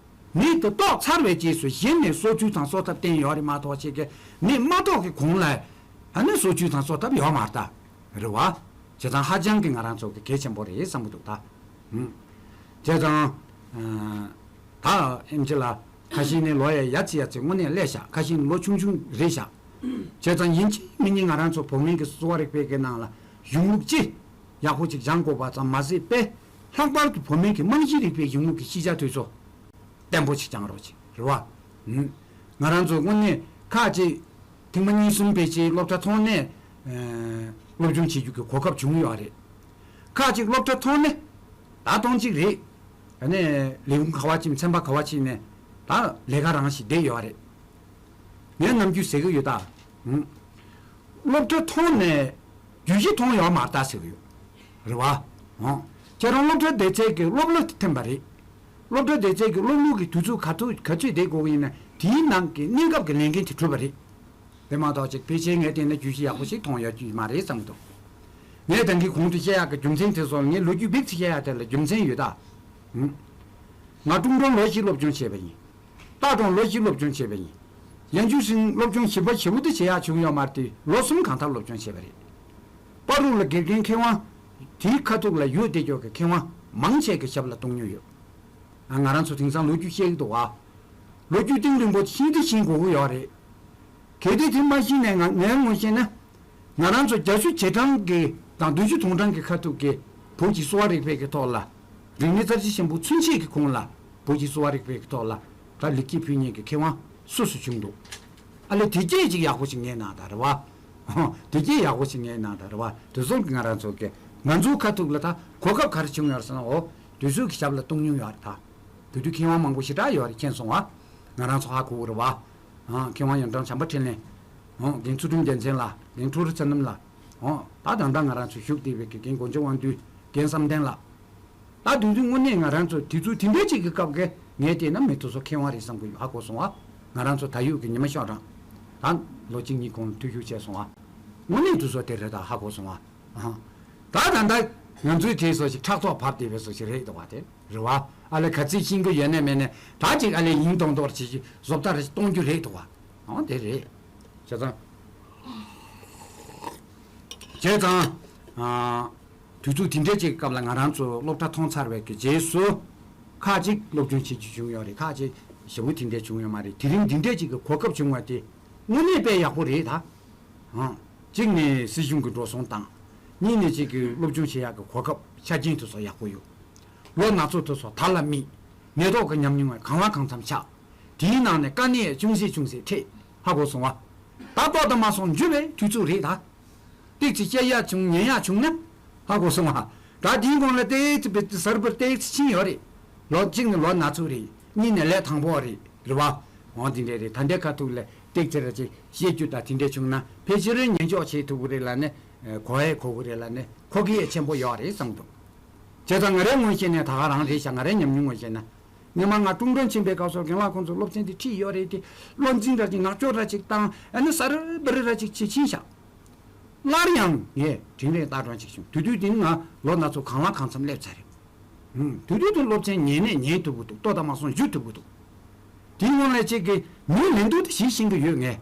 ནད་དེ་བཏོགས་ཚར་བའི་རྗེས་སུ་གཞི་ནས་གསོ་བཅུག་དང་གསོ་ཐབས་བསྟན་ཡོད་རེད་མ་གཏོགས་ཅིག་གི་ནད་མ་བཏོགས་ཀྱི་གོང་ལ་ཨ་ནི་གསོ་བཅུག་དང་གསོ་ཐབས་ཡོད་མ་རེད་ད། རེད་བ། བྱས་ཙང་ཧ་ཅང་གི་ང་རང་ཚོ་གི་གལ་ཆེན་པོ་རེད་བསམ་གི་འདུག་ད། ཧུམ། བྱས་ཙང་། ད་ཨེམ་ཆི་ལ་ཁ་ཤས་ནི་ལོ་ཡ་ཡ་ཙི་ཡ་ཙི་དངོས་གནས་སླེབས་ཤག་ཁ་ཤས་ནི་ལོ་ཆུང་ཆུང་རེད་ཤག་བྱས་ཙང་ཡིན་གཅིག་མིན་གཉིས་ང་རང་ཚོ་བོད་སྨན་གྱི་གསོ་བ་རིག་པའི་གི་ནང་ལ་གཞུང་ལུགས་ཅི་ཡག་པོ་ཅིག་སྦྱང་དགོས་པ་ཙམ་མ་ཟད་པས་ལྷག་པར་དུ་བོད་སྨན་གྱི་རྨང་གཞི་རིག་པའི་གཞུང་ལུགས་ཀྱི་ཤེས་བྱ་དེ་ཚོ། བརྟན་པོ་ཞིག་སྦྱང་རོགས་བྱེད་རེད་བ། ང་རང་ཚོ་དངོས་གནས་ཁག་ཅིག་ཐེངས་མ་གཉིས་གསུམ་ཕལ་ཆེར་སློབ་གྲྭ་ཐོག་ནས་སློབ་སྦྱོང་བྱེད་རྒྱུ་གི་གོ་སྐབས་བྱུང་ཡོད་རེད། ཁག་ཅིག་སློབ་གྲྭ་ཐོག་ནས་ད་སྟོང་གཅིག་རེད། ཨ་ནས་ལས་ཁུངས་ག་བ་ཅིག་ཚན་པ་ག་བ་ཅིག་ནས་ད་ལས་ཀ་རང་ཞིག་བསྡད་ཡོད་རེད། ངས་ནམ་རྒྱུན་ཟེར་གྱི་ཡོད་ད། ཧུམ། སློབ་གྲྭ་མཐོང་ནས་རྒྱུད་བཞི་མཐོང་ཡོད་མ་རེད་ད་ཟེར་གྱི་ཡོད། རེད་བ། ཧུམ། ཁྱེད་རང་སློབ་གྲྭ་བསྡད་ཚད་ཀྱི་སློབ་ལ་ཐིམ་པ་རེད། སློབ་གྲྭ་བསྡད་ཚད་ཀྱི་སློབ་ལུགས་ཀྱི་དུས་ཚོད་ག་ཚོད་ག་ཚོད་བསྡད་དགོས་ཀྱི་ཡིན་ན་དེའི་ནང་གི་གནས་སྐབས་ཀྱི་ལས་འགན་དེ་གྲུབ་པ་རེད། དེ་མ་གཏོགས་ཅིག་ཕལ་ཆེར་ངས་བལྟས་ན་རྒྱུད་བཞི་ཡག་པོ་ཞིག་མཐོང་ཡོད་རྒྱུ་མ་རེད་བསམ་གྱི་འདུག་ངས་ད་གིན་གོང་དུ་བཤད་ཡག་གི་རྒྱུ་མཚན་དེ་ཚོ་ལ་ངས་ལོ་རྒྱུས་བེད་ཅིག་བཤད་ཡག་དེ་ལ་རྒྱུ་མཚན་ཡོད་ད། ཧུམ། ང་ཀྲུང་ཀྲུང་ལོ་བཞི་སློབ་སྦྱོང་བྱས་པ་ཡིན། ཏཱ་ཀྲུང་ལོ་བཞི་སློབ་སྦྱོང་བྱས་པ་ཡིན། ཡན་ཅུན་ཧྲིན་སློབ་སྦྱོང་ཞིབ་པ་ཞེ་པོ་དེ་བྱེད་ཡག་བྱུང་ཡོད་མ་རེད་དེ་ལོ་གསུམ་གང་ལྟར་སློབ་སྦྱོང་བྱས་པ་རེད། པ་རུ་ལ་དགེ་རྒན་མཁས་དབང་། དེའི་ཁ་ཐུག་ལ་ཡུལ་དེ་སྐྱོར་གྱི་མཁས་དབང་མང་ཆེ་གི་ཞབས་ལ་གཏོང་མྱོང་ཡོད། ང་ང་རང་ཚོ་དེང་སང་ལོ་རྒྱུས་བཤད་ཀྱི་འདུག་བ། ལོ་རྒྱུས་གཏིང་རིང་པོ་ཤིན་ཏུ་ཤེས་དགོས་ཀྱི་ཡོད་རེད། གལ་ཏེ་དེ་མ་ཤེས་ནས་ང་ངའི་ངོས་བཤད་ན། ང་རང་ཚོ་རྒྱ་ཤུ་རྗེས་འབྲང་གི་དང་བདུན་ཅུ་དོན་གྲངས་ཀྱི་ཁ་ཐུག་གི་བོད་ཀྱི་གསོ་བ་རིག་པའི་གི་ཐོག་ལ། རིག་གནས་གསར་བརྗེ་ཆེན་པོ་ཚུན་ཆད་ཀྱི་གོང་ལ་བོད་ཀྱི་གསོ་བ་རིག་པའི་གི་ཐོག་ལ་ད་ལེགས་སྐྱེས་ཕུལ་མཁན་གྱི་མཁས་དབང་སུ་སུ་བྱུང་འདུག་ཨ་ལས་དེ་སྐད་ཅིག་ཡག་པོ་ཞིག་ངའི་ནང་ད་རེད་བ། དེ་སྐད་ཡག་པོ་ཞིག་ངའི་ནང་ད་རེད་བ། དེ་ཚོ་གི་ང་རང་ཚོ་གི་ང་ཚོའི་ཁ་ཐུག་ལ་ད་གོ་སྐབས་ག་རེ་བྱུང་ཡོད་རེད་ཟེར་ན་འོ། དེ་ཚོའི་གི་ཞབས་ལ་གཏོང་མྱོང་ཡོད་རེད་ད། དེ་དུས་མཁས་དབང་མང་པོ་ཞེ་དྲག་ཡོད་རེད་མཁྱེན་སོང་བ། ང་རང་ཚོ་ཧ་གོ་གི་རེད་བ། ཨང་། མཁས་དབང་ཡོན་ཀྲང་བྱམས་པ་འཕྲིན་ལས། ཨང་། རྒན་ཚུལ་ཁྲིམས་རྒྱལ་མཚན་ལགས། རྒན་ཁྲོ་རི་ཚེ་རྣམ་ལགས། ཨང་། ད་ད་ལྟ་ང་རང་ཚོ་བཞུགས་བསྡད་པའི་དགེ་རྒན་སྒོ་འབྱེད་དབང་འདུས། རྒན་བསམ་གཏན་ལགས། ད་དུས་ཚོད་དངོས་གནས་ང་རང་ཚོ་དུས་ཚོད་དེ་འདྲའི་ཅིག་གི་སྐབས་ཀྱི་ངས་བལྟས་ན་མི་དེ་ཚོ་མཁས་དབང་རེད་བསམ་གི་ཡོད། ཧ་གོ་སོང་ཨ། ང་རང་ཚོ་ད་ཡོད་ཀྱི་ཉི་མ་ཤོག་གྲངས། ད་ལོ་གཅིག་གཉིས་གོང་ལ་འཐུས་ཤོར་བྱས་སོང་ཨ། དངོས་གནས་དུས་ཚོད་དེ་རེད་ད་ཧ་གོ་སོང་ཨ། ཨ། ད་ད་ལྟ་ང་ཚོའི་དེ་ཚོ་ཞིག་ཕྲག་ཐོག་བབས་བསྡད་པའི་བཟོ་ཞིག་རེད་འདུག་བ་དེ་རེད་བ། ཨ་ལས་ག་ཚོད་ཤེས་ཀྱི་ཡོད་ནས་མེད་ནས་ད་ཅིག་ཨ་ལས་ཡིན་མདོག་མདོག་བྱེད་ཀྱི་བཟོ་ལྟ་རེ་གཏོང་རྒྱུ་རེད་འདུག་བ། ཨང་། དེ་རེད། བྱས་ཙང་། བྱས་ཙང་། ཨ། དུས་ཚོད་དེ་འདྲའི་ཅིག་གི་སྐབས་ལ་ང་རང་ཚོ་སློབ་གྲྭ་མཐོང་ཚར་བའི་གི་རྗེས་སུ། ཁག་ཅིག་སློབ་སྦྱོང་བྱེད་རྒྱུ་བྱུང་ཡོད་རེད། ཁག་ཅིག་ཞེ་པོ་དེ་འདྲའི་བྱུང་ཡོད་མ་རེད། དེ་རིང་འདི་འདྲའི་ཅིག་གི་གོ་སྐབས་བྱུང་བ་དེ་དངོས་གནས་དཔེ་ཡག་པོ་རེད་ད། ཨང་། གཅིག་ནས་སྲིད་གཞུང་གི་འགྲོ་སོང་དང་། གཉིས་ནས་ཅིག་གི་སློབ་སྦྱོང་བྱེད་ཡག་གི་གོ་སྐབས་ཆ་རྐྱེན་དེ་ཚོ་ཡག་པོ་ཡོད། ལོ་ན་ཚོད་དེ་ཚོ་དར་ལ་རྨིས། ནད་ཐོག་གི་ཉམས་མྱོང་གང་ལ་གང་འཚམ་ཆགས། དེའི་ནང་ནས་དཀའ་གནད་ཅུང་ཟད་ཅུང་ཟད་འཕྲད། ཧ་གོ་སོང་བ། ད་ལྟོགས་དང་མ་སོང་འཇུ་བའི་དུས་ཚོད་རེད་ད། ཏིག་ཙི་སྐྱེ་ཡག་བྱུང་ཉན་ཡག་བྱུང་ན། ཧ་གོ་སོང་བ། ད་དེའི་གོང་ལ་ཏིག་ཙི་བེད་ཙི་གསར་པར་ཏིག་ཙི་ཕྱིན་ཡོད་རེད། ལོ་གཅིག་ནི་ལོ་ན་ཚོད་རེད། གཉིས་ནི་ལས་དང་པོ་རེད། རེད་བ། འོང་དེ་འདྲས་རེད། ད་འདྲའི་ཁ་ཐུག་ལ་ཏིག་ཙི་ར་ཅིག་བཤད་རྒྱུ་ད་དེ་འདྲས་བྱུང་ན་ཕལ་ཆེར་ཉན་འཇོག་བྱེད་ཐུབ་ཀྱི་རེད་ལ་ནི། གོ་ཡས་གོ་གི་རེད་ལ་ནི་གོ་གི་ཡས་ཆེན་པོ་ཡོད་རེད་བསམ་འདུག་བྱས་ཙང་ང་རའི་ངོས་བཤད་ནས་ད་ག་རང་རེད་ཤག་ང་རའི་ཉམས་མྱོང་ངོས་བཤད་ན། སྔོན་མ་ང་ཀྲུང་ཀྲུང་ཕྱིན་པའི་སྐབས་སུ་རྒན་ལགས་ཁོང་ཚོ་སློབ་ཚན་དེ་ཁྲིད་ཡོད་རེད་དེ། བློ་འཛིན་ར་ཅིག་ངག་སྐྱོར་ར་ཅིག་བཏང་ཨ་ནི་ས་རུ་བི་རི་ར་ཅིག་བྱེད་ཕྱིན་ཤག་སླར་ཡང་ངས་དྲིན་ལན་ལྟ་གྲོན་ཅིག་བྱུང་། དུས་དུས་དེ་ནི་ང་ལོ་ན་ཚོད་གང་ལ་གང་འཚམ་སླེབས་ཚར་རེད། ཧུམ། དུས་དུས་དུ་སློབ་ཚན་ཉན་ནས་ཉན་ཐུབ་ཀྱི་འདུག་ལྟོགས་དང་མ་སོང་འཇུ་ཐུབ་ཀྱི་འདུག་དེའི་སྔོན་ལ་ཅིག་གི་མིའི་ལན་དུ་དེ་ཞིག་ཤེས་ཀྱི་ཡོད་ངས།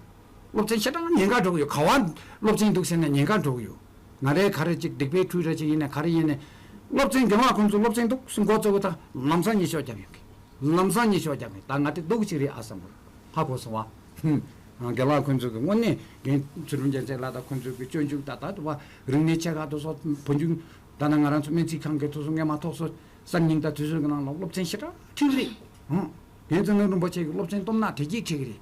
སློབ་ཚན་ཞེ་དྲག་ཉེན་ཁ་འགྲོ་གི་ཡོད། ག་བ་སློབ་ཚན་འདུག་ཟེར་ན་ཉེན་ཁ་འགྲོ་གི་ཡོད། ང་རའི་ག་རེ་ཅིག་སྡིག་པའི་ཁྲུས་ར་ཅིག་ཡིན་ན་ག་རེ་ཡིན་ནས། སློབ་ཚན་རྒན་ལགས་ཁོང་ཚོ་སློབ་ཚན་འདུག་ཟེར་འགོ་བཙུགས་པ་དང་ལམ་སང་གཉིད་ཤོག་རྒྱབ་ཡོད་གི། ལམ་སང་གཉིད་ཤོག་རྒྱབ་གི་ད་ང་དེ་སྡུག་ཅིག་རེད་ཨ་བསམ་གི། ཧ་གོ་སོང་བ། ཧུམ། རྒན་ལགས་ཁོང་ཚོ་གི་དངོས་གནས་རྒན་ཚུལ་ཁྲིམས་རྒྱལ་མཚན་ལགས་དང་ཁོང་ཚོ་གི་སྤྱོད་འཇུག་ད་ད་དུ་བ་རིག་གནས་ཆེ་ཁག་དུ་སོགས་བོད་འཇུག་ད་ནང་ང་རང་ཚོ་སྨན་རྩིས་ཁང་གི་དུ་སོགས་ངས་མ་ཐོག་སོ་གསར་རྙིང་དང་དུས་ཚོད་ཀྱི་ནང་ལ་སློབ་ཚན་ཞེ་དྲག་ཁྲིད་རེད། ཧུམ། རྒན་ཚུལ་ཁྲིམས་རིན་པོ་ཆེ་གི་སློབ་ཚན་སྟོབས་ན་དེ་གྱིས་ཁྲིད་གི་རེད།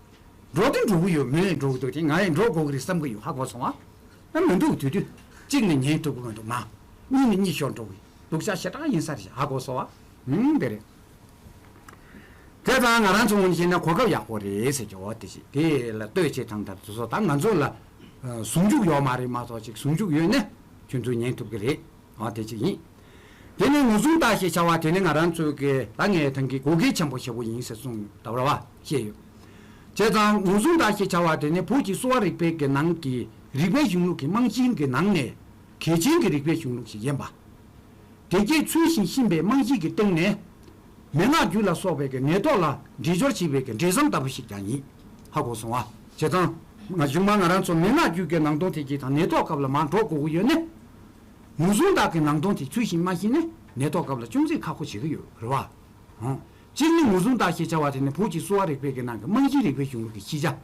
འགྲོ་དེ་འགྲོ་གི་ཡོད་མོས་འགྲོ་གི་འདུག་དེ་ང་ཡང་འགྲོ་དགོས་གི་རེད་བསམ་གི་ཡོད། ཧ་གོ་སོང་ཨ། ཨ་མི་འདུག་དུས་དུས་གཅིག་ནི་ཉན་ཐུབ་གི་མི་འདུག་མ། གཉིས་ནི་གཉིད་ཤོར་འགྲོ་གི་སྡུག་ཅག་ཞེ་དྲག་ཡིན་ས་རེད། ཧ་གོ་སོང་ཨ། ཧུམ་དེ་རེད། དེ་ཙང་ང་རང་ཚོ་ངོས་ནས་བཤད་ན་གོ་སྐབས་ཡག་པོ་རེད་ཟེར་གྱི་འོ་དེ་ཞིག་དེ་ལ་ལྟོས་བྱེད་དང་ད་དུ་སོ་ད་ང་ཚོ་ལ་ཟུང་འཇུག་ཡོད་མ་རེད་མ་གཏོགས་ཅིག་ཟུང་འཇུག་ཡོད་ན་ཁྱོད་ཚོས་ཉན་ཐུབ་གི་རེད། ཨ་དེ་གཅིག་ཡིན། དེ་ནས་ངོས་བཟུང་བརྟག་ཞེས་བྱ་བ་དེ་ནི་ང་རང་ཚོའི་གི་ད་ངས་ཐང་གི་གོ་སྐལ་ཆེན་པོ་ཞེ་པོ་ཡིན་ཟེར་གསུངས་ད་བར་བ་བཤད་ཡོད། བྱས་ཙང་ངོས་བཟུང་བརྟག་ཞེས་བྱ་བ་དེ་ནི་བོད་ཀྱི་གསོ་བ་རིག་པའི་གི་ནང་གི་རིག་པའི་གཞུང་ལུགས་ཀྱི་རྨང་གཞིའི་གི་ནང་ནས་གལ་ཆེན་གྱི་རིག་པའི་གཞུང་ལུགས་ཤིག་ཡིན་པ། དེ་རྗེས་ཚུལ་བཞིན་གཤིན་པའི་རྨང་གཞི་གི་སྟེང་ནས། མན་ངག་རྒྱུད་ལ་སོགས་པའི་གི་ནད་ཐོག་ལ་འགྲེལ་སྦྱོར་བྱེད་པའི་གི་འགྲེལ་ཟམ་ལྟ་བུ་ཞིག་ཀྱང་ཡིན། ཧ་གོ་སོང་ཨ། བྱས་ཙང་། ང་གཞུག་མ་ང་རང་ཚོ་མན་ངག་རྒྱུད་ཀྱི་ནང་དོན་དེ་གྱི་དང་ནད་ཐོག་སྐབས་ལ་མར་འགྲོ་དགོས་ཀྱི་ཡོད་ནི། ངོས་བཟུང་བརྟག་གི་ནང་དོན་དེ་ཚུལ་བཞིན་མ་ཤེས་ནས་ནད་ཐོག་སྐབས་ལ་ཅུང་ཟད་ཁག་པོ་བྱེད་ཀྱི་ཡོད་རེད་བ། ཧང་། གཅིག་ནི་ངོས་བཟུང་བརྟག་ཞེས་བྱ་བ་དེ་ནི་བོད་ཀྱི་གསོ་བ་རིག་པའི་གི་ནང་གི་རྨང་གཞིའི་རིག་པའི་གཞུང་ལུགས་ཀྱི་ཤེས་བྱ་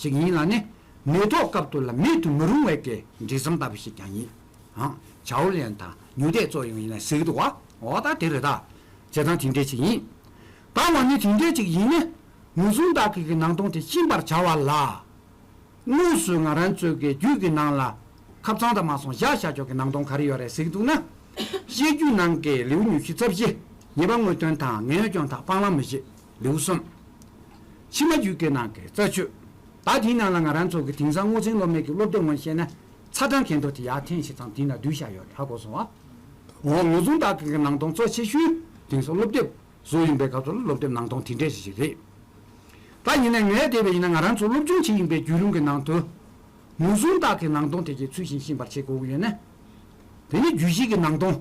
ཞིག་ཡིན་ལ་ནི། ནད་ཐོག་སྐབས་དུ་ལ་མེད་དུ་མི་རུང་བའི་གི་འབྲེལ་ཟམ་ལྟ་བུ་ཞིག་ཀྱང་ཡིན། ཧང་། ཆའོ་ལེན་དང་ཉུ་ཏེ་གཙོ་ཡོང་ཡིན་ན་ཟེར་གི་འདུག་བ། འོ་ད་དེ་རེད་ད། བྱས་ཙང་དེ་འདྲས་ཅིག་ཡིན། ད་འོ་ནི་དེ་འདྲས་ཅིག་ཡིན་ནི། ངོས་བཟུང་བརྟག་གི་གི་ནང་དོན་དེ་ཤེས་པར་བྱ་བ་ལ། དངོས་སུ་ང་རང་ཚོའི་གི་རྒྱུད་ཀྱི་ནང་ལ་ཁབ་ཚང་དང་མ་སོང་བཞག་བཞག་ཆོག་གི་ནང་དོན་ག་རེ་ཡོད་རེད་ཟེར་གི་འདུག་ན། བཤད་རྒྱུད་ནང་གི་ལེའུ་ཉི་ཤུ་རྩ་བཞི། ཉེས་པ་དངོས་སྟོན་དང་ངན་གྱོང་དག་སྤང་བླང་མི་བྱེད་ལེའུ་གསུམ། ཕྱི་མ་རྒྱུད་ཀྱི་ནང་གི་རྩ་ཆོད། ད་དེའི་ནང་ལ་ང་རང་ཚོ་གི་དེང་སང་སྔོ་ཚལ་སློབ་མའི་གི་སློབ་དེབ་ངོས་བཤད་ན་ཚ་གྲང་གྱེན་ཐོག་དེ་ཡར་འཐེན་བྱས་ཙང་དེའི་ནང་བསྡུས་བཞག་ཡོད་རེད། ཧ་གོ་སོང་ཨ། འོ་ངོས་བཟུང་བརྟག་དཀའི་གི་ནང་དོན་གཙོ་ཆེ་ཤོས་དེང་སང་སློབ་དེབ་བཟོ་ཡིན་པའི་སྐབས་སུ་ལ་སློབ་དེབ་ནང་དོན་དེ་འདྲས་ཞིག་རེད། ད་ཡིན་ན་ངས་བལྟས་པ་ཡིན་ན་ང་རང་ཚོ་སློབ་སྦྱོང་བྱེད་ཡིན་པའི་བརྒྱུད་རིམ་གྱི་ནང་དུ་ངོས་བཟུང་བརྟག་གི་ནང་དོན་དེ་གའི་ཚུལ་བཞིན་ཤེས་པར་བྱེད་དགོས་ཀྱི་ཡོད་ན། དེ་ནི་རྒྱུད་བཞི་གི་ནང་དོན་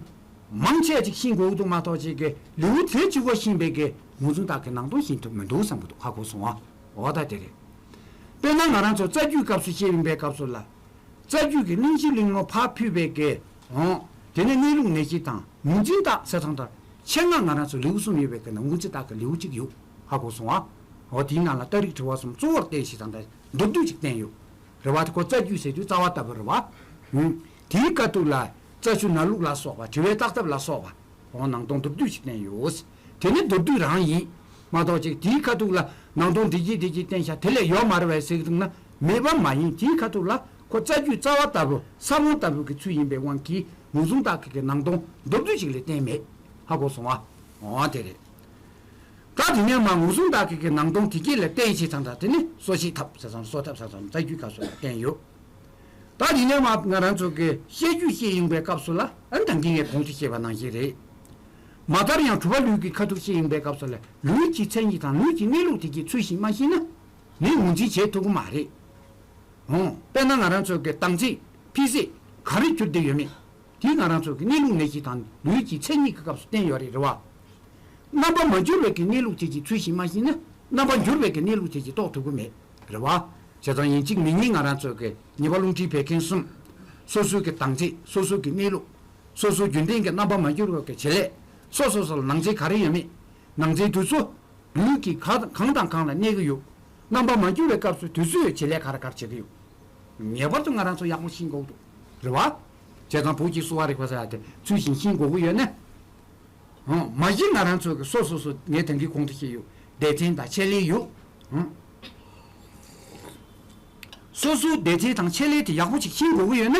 མང་ཆེ་ཅིག་ཤེས་དགོས་འདུག་མ་གཏོགས་ཅིག་གི་ལེའུ་དེ་གཅིག་པོ་ཤེས་པའི་གི་ངོས་བཟུང་བརྟག་གི་ནང་དོན་ཤེས་ཐུབ་མི་འདུག་བསམ་གྱི་འདུག་ཧ་གོ་སོང་ཨ། འོ་ད་དེ་རེད། དཔེར་ན་ང་རང་ཚོ་རྩ་རྒྱུད་སྐབས་སུ་བཤད་ཡིན་པའི་སྐབས་སུ་ལ། རྩ་རྒྱུད་ཀྱི་གླེང་གཞི་གླེང་ལུགས་ཕར་ཕུད་པའི་གི། འོང་། དེ་ནས་གནས་ལུགས་ནད་གཞི་དང་ངོས་འཛིན་རྟགས་ཟེར་ཚང་དང་། ཆེད་མངགས་ང་རང་ཚོ་ལེའུ་གསུམ་ཡོད་པའི་གི་ནང་ངོས་འཛིན་རྟགས་ཀྱི་ལེའུ་གཅིག་ཡོད། ཧ་གོ་སོང་ཨ། འོ་དེའི་ནང་ལ་རྟགས་རིགས་དྲི་བ་གསུམ་གཙོ་བོར་བསྟན་ཞེས་དང་འདྲ་མདོར་བསྡུས་ཅིག་བསྟན་ཡོད། རེད་བ། དེ་ཁོ་རྩ་རྒྱུད་ཟེར་དུས་རྩ་བ་ལྟ་བུ་རེད་བ། ཧུམ། དེའི་ཁ་ཐུག་ལ་རྩ་ཆུ་ན་ལུགས་ལ་སོགས་པ་དྲི་བའི་རྟགས་ཐབས་ལ་སོགས་པ། འོ་ནང་དོན་མདོར་བསྡུས་ཤིག་བསྟན་ཡོད། དེ་ནི་མདོར་བསྡུས་རང་ཡིན། མ་གཏོགས་ཅིག་དེའི་ཁ་ཐུག་ལ་ནང་དོན་འདི་གྱིས་འདི་གྱིས་བསྟན་ཤག་དེ་ལས་ཡོད་མ་རེད་བས་ཟེར་གྱི་འདུག་ན་མེད་པ་མ་ཡིན། དེའི་ཁ་ཐུག་ལ་ཁོ་རྩ་རྒྱུད་རྩ་བ་ལྟ་བུ་ས་བོན་ལྟ་བུ་གི་ཚུལ་ཡིན་པའི་དབང་གིས་ངོས་བཟུང་བརྟག་གི་གི་ནང་དོན་མདོར་བསྡུས་ཤིག་ལས་བསྟན་མེད། ཧ་གོ་སོང་ཨ། འོ་དེ་རེད། ད་དེ་ནས་མ་ངོས་བཟུང་བརྟག་གི་གི་ནང་དོན་དེ་གྱིས་ལས་བསྟན་ཞེས་ཚང་དང་དེ་ནི་གསོ་ཤེས་ཐབས་ཟེར་ཙང་གསོ་ཐབས་ཟེར་ཙང་རྩ་རྒྱུད་སྐབས་སུ་ལ་བསྟན་ཡོད། ད་དེ་ནས་མ་ང་རང་ཚོ་གི་བཤད་རྒྱུད་བཤད་ཡོང་པའི་སྐབས་སུ་ལ་ཨ་ནི་ད་གིན་ངས་གོང་དུ་བཤད་པ་ནང་བཞིན་རེད། མ་མཐར་ཡང་གྲུབ་པ་ལུས་ཀྱི་ཁ་ཐུག་བཤད་ཡོང་པའི་སྐབས་སུ་ལ་ལུས་ཀྱི་མཚན་ཉིད་དང་ལུས་ཀྱི་གནས་ལུགས་དེ་གྱི་ཚུལ་བཞིན་མ་ཤེས་ན་ནི་ངོས་འཛིན་བྱེད་ཐུབ་ཀྱི་མ་རེད། འོང་། དཔེར་ན་ང་རང་ཚོ་གི་དྭངས་ཚིགས་ཕི་ཟེར་ག་རེ་གྱུར་བསྡད་ཡོད་མེད། དེ་ང་རང་ཚོ་གི་གནས་ལུགས་ནད་གཞི་དང་ལུས་ཀྱི་མཚན་ཉིད་ཀྱི་སྐབས་སུ་བསྟན་ཡོད་རེད། རེད་བ། རྣམ་པ་མ་འགྱུར་བའི་གི་གནས་ལུགས་དེ་གྱི་ཚུལ་བཞིན་མ་ཤེས་ན་རྣམ་པ་འགྱུར་བའི་གི་གནས་ལུགས་དེ་གྱི་རྟོགས་ཐུབ་ཀྱི་མེད། རེད་བ། བྱས་ཙང་ཡིན་གཅིག་མིན་གཉིས་ང་རང་ཚོ་གི་ཉེས་པ་རླུང་མཁྲིས་བད་ཀན་གསུམ། སོ་སོའི་གི་དྭངས་ཚིགས་སོ་སོའི་གི་གནས་ལུགས། སོ་སོ་རྒྱུན་ལྡན་གྱི་རྣམ་པ་མ་འགྱུར་བའི་གི་བྱེད་ལས། སོ་སོ་སོ་ལ་ནང་རྩེ་ག་རེ་ཡོད་མེད། ནང་རྩེ་དུས་ཚོད། ལུས་ཀྱི་ག་གང་དང་གང་ལ་གནས་ཀྱི་ཡོད། རྣམ་པ་མ་འགྱུར་བའི་སྐབས་སུ་དུས་ཚོད་བྱེད་ལས་ག་རེ་ག་རེ་བྱེད་ཀྱི་ཡོད། ངེས་པར་དུ་ང་རང་ཚོ་ཡག་པོ་ཤེས་དགོས་འདུག་རེད་བ། བྱས་ཙང་བོད་ཀྱི་གསོ་བ་རིག་པ་ཟེར་ཡ་དེ་ཚུལ་བཞིན་ཤེས་དགོས་ཀྱི་ཡོད་ན། འོང་། མ་གཞི་ང་རང་ཚོ་གི་སོ་སོ་སོ་ངས་དེང་གི་གོང་དུ་བཤད་ཡོད། སྡེ་ཚན་དང་ཆེད་ལས་ཡོད། འོང་། སོ་སོའི་སྡེ་ཚན་དང་ཆེད་ལས་དེ་ཡག་པོ་ཅིག་ཤེས་དགོས་ཀྱི་ཡོད་ན།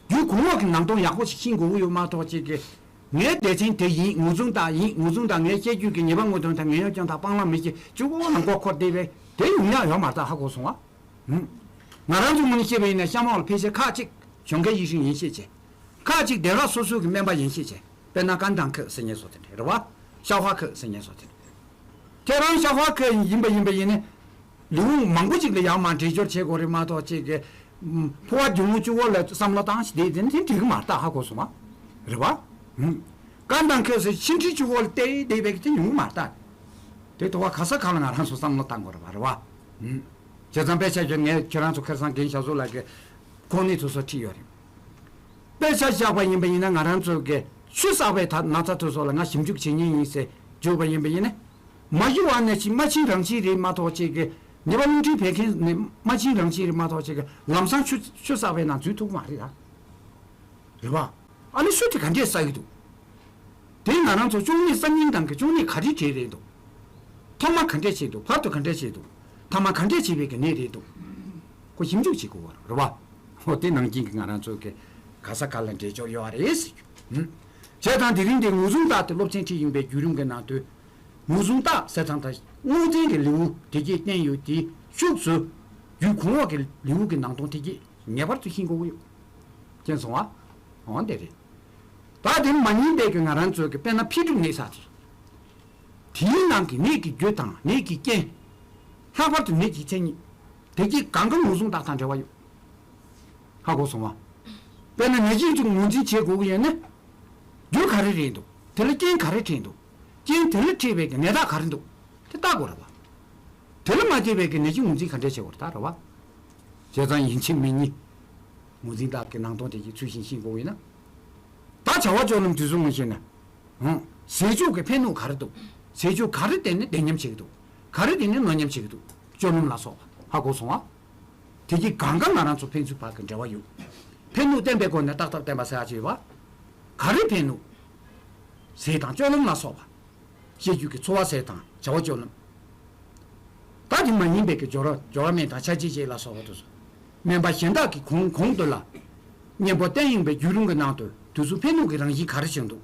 རྒྱུད་གོང་འོག་གི་ནང་དོན་ཡག་པོ་ཞིག་ཤེས་དགོས་ཀྱི་ཡོད་མ་གཏོགས་ཅིག་གི། ངའི་སྡེ་ཚན་དེ་ཡིན། ངོས་བཟུང་དག་ཡིན། ངོས་བཟུང་དག་ངའི་བཤད་རྒྱུད་ཀྱི་ཉེས་པ་དངོས་དོན་དང་ངན་གཡོ་སྐྱོན་དག་སྤང་བླང་མི་བྱེད་བཅུ་གོ་ནང་གོ་འཁོར་བསྡད་པས་དེ་ཡོང་ཡག་ཡོད་མ་རེད་ད། ཧ་གོ་སོང་ང་། ང་རང་ཚོ་ངོས་ནས་བཤད་པ་ཡིན་ན་གཤམ་འོག་ལ་ཕལ་ཆེར་ཁག་གཅིག་གཞུང་སྐད་ཡིག་གཞུང་ཡིན་ཤེས་བྱས། ཁག་གཅིག་སྡེ་ཁག་སོ་སོ་གི་སྨན་པ་ཡིན་ཤེས་བྱས། དཔེར་ན་ཀན་དང་ཁུ་ཟེར་མཁན་སོགས་དེ་འདྲ་རེད་བ། ཤ་ཧྭ་ཁུ་ཟེར་མཁན་སོགས་དེ་འདྲ། ཁྱེད་རང་ཤ་ཧྭ་ཁུ་ཡིན་པ་ཡིན་པ་ཡིན་ནི། ལེའུ་མང་པོ་ཅིག་ལ་ཡར་མར་འགྲེལ་སྦྱོར་བྱེད་དགོས་རེད་མ་གཏོགས་ཅིག་གི། ཕོ་བ་རྒྱུད་ལུང་གཅིག་པོ་ལ་བསམ་བློ་བཏང་ཞིག་དེ་དེ་ནི་དེ་འགྲིག་གི་མ་རེད་ད། ཧ་གོ་སོང་ང་། རེད་བ། ཀན་དང་ཁུ་ཟེར་ཕྱི་འབྲེལ་གཅིག་པོ་ལ་བལྟས་བསྡད་པའི་དེ་ཉུང་གི་མ་རེད་ད། དེ་དོ་བ་ག་ས་ག་ལ་ང་རང་ཚོ་བསམ་བློ་བཏང་དགོས་རེད་བ། རེད་བ། བྱས་ཙང་དཔེ་ཆ་བཞག་ངས་ཁྱེད་རང་ཚོ་ཁ་སང་རྒན་ཞབས་བཟོ་ལགས་ཀྱི་ཁོང་ནས་ཚོ་སོ་ཁྲིད་ཡོད་རེད། དཔེ་ཆ་བཞག་པ་ཡིན་པ་ཡིན་ན་ང་རང་ཚོ་གི་ཆུ་བསགས་པའི་ཐ་ན་ཚ་དེ་ཚོ་ལ་ང་ཞིབ་འཇུག་བྱེད་མཁན་ཡིན་ཟེར་བརྗོད་པ་ཡིན་པ་ཡིན་ན། མ་ཞུ་བ་ནས་ཅིག་མ་ཕྱིན་རང་ཕྱིན་རེད་མ་གཏོགས་ཅིག་གི། ཉེས་པ་རླུང་མཁྲིས་བད་ཀན་ནས་མ་ཕྱིན་རང་ཕྱིན་རེད་མ་གཏོགས་ཅིག་གི་ལམ་སང་ཆུ་ཆུ་བསགས་པའི་ནང་འཛུལ་ཐུབ་ཀྱི་མ་རེད་ད། རེད་བ། ཨ་ནི་ཆུ་དེ་ག་འདྲས་བསགས་ཀྱི་འདུག་དེ་ང་རང་ཚོ་གཅོང་ནད་གསར་རྙིང་དང་གི་གཅོང་ནད་ག་རེ་འདྲས་རེད་འདུག་ཐོག་མ་ག་འདྲས་བྱས་འདུག་བར་དུ་ག་འདྲས་བྱས་འདུག་ཐ་མ་ག་འདྲས་བྱས་པའི་གི་ནད་རེད་འདུག་ཁོ་ཞིབ་འཇུག་བྱེད་དགོས་པ་རེད་བ། ཧོ་དེ་ནང་བཞིན་གྱི་ང་རང་ཚོ་གི་ག་ས་ག་ལ་འགྲེལ་སྦྱོར་ཡོད་རེད་ཟེར་རྒྱུ། བྱས་ཙང་དེ་རིང་འདི་ངོས་བཟུང་བརྟག་དེ་སློབ་ཚན་ཁྲིད་ཡིན་པའི་བརྒྱུད་རིམ་གྱི་ནང་དུ། ངོས་བཟུང་བརྟག་ཟེར་ཙང་ད་སྔོ་ཚན་གྱི་ལེའུ་དེ་གྱད་བསྟན་ཡོད་དེ་ཤུགས་སུ། རྒྱུད་གོང་འོག་གི་ལེའུ་གི་ནང་དོན་དེ་གྱད་ངེས་པར་དུ་ཤེས་དགོས་ཀྱི་ཡོད། མཁྱེན་སོང་ཨ། འོ་དེ་རེད། ད་དེ་མ་ཉིན་པའི་གི་ང་རང་ཚོའི་གི་དཔེར་ན་འཕེལ་འགྲིབ་ནད་ཟེར་དེ། དེའི་ནང་གི་ནད་ཀྱི་རྒྱུ་དང་ནད་ཀྱི་རྐྱེན། ལྷག་པར་དུ་ནད་ཀྱི་མཚན་ཉིད། དེ་གྱད་གང་ག་ངོས་བཟུང་བརྟག་དང་འབྲེལ་བ་ཡོད། ཧ་གོ་སོང་ང་། དཔེར་ན་ནད་གཞི་གཅིག་ངོས་འཛིན་བྱེད་དགོས་ཀྱི་ཡོད་ན། རྒྱུ་ག་རེ་རེད་འདུག་དེ་ལ་རྐྱེན་ག་རེ་འཕྲད་འདུག་རྐྱེན་དེ་ལ་འཕྲད་པའི་གི་ནད་རྟགས་ག་རེ་འདུག་དེ་བརྟག་དགོས་རེད་བ། དེ་ལ་མ་བལྟས་པའི་གི་ནད་གཞི་ངོས་འཛིན་ག་འདྲས་བྱེད་དགོས་རེད་ད་རེད་བ། བྱས་ཙང་ཡིན་གཅིག་མིན་གཉིས། ངོས་འཛིན་བརྟག་གི་ནང་དོན་དེ་གྱད་ཚུལ་བཞིན་ཤེས་དགོས་ཡིན་ན། ད་བྱ་བ་སྤྱོད་ལམ་དུས་གསུམ་ངོས་བཤད་ན། ཟས་བཅུད་ཀྱི་ཕན་གནོད་ག་རེ་འདུག་ཟས་བཅུད་ག་རེ་བརྟེན་ནས་བདེ་ཉམས་བྱེད་ཀྱི་འདུག་ག་རེ་བརྟེན་ནས་གནོད་ཉམས་བྱེད་ཀྱི་འདུག་སྤྱོད་ལམ་ལ་སོགས་པ་ཧ་གོ་སོང་ང་། དེ་གྱད་གང་ག་ང་རང་ཚོ་ཕན་ཚུན་བར་གྱི་འབྲེལ་བ་ཡོད། ཕན་གནོད་བསྟན་པའི་སྒོ་ནས་བརྟག་ཐབས་བསྟན་པ་ཟེར་ཡག་ཅིག་ཡོད་པ། ག་རེ་ཕན་གནོད། ཟས་དང་སྤྱོད་ལམ་ལ་སོགས་པ། བཤད་རྒྱུད་ཀྱི་འཚོ་བ་ཟས་དང་བྱ་བ་སྤྱོད་ལམ། ད་དེ་མ་ཡིན་པའི་གི་སྦྱོར་བ་སྦྱོར་བ་སྨན་དང་ཆ་བྱད་ཅེས་ལ་སོགས་པ་དེ་ཚོ། སྨན་པ་གཞན་དག་གིས་གོང་གོང་དུ་ལ། གཉེན་པོ་བསྟེན་ཡོང་པའི་བརྒྱུད་རིམ་གྱི་ནང་དུ་དུས་ཚོད་ཕན་གནོད་ཀྱི་རང་བཞིན་ག་རེ་བྱུང་འདུག་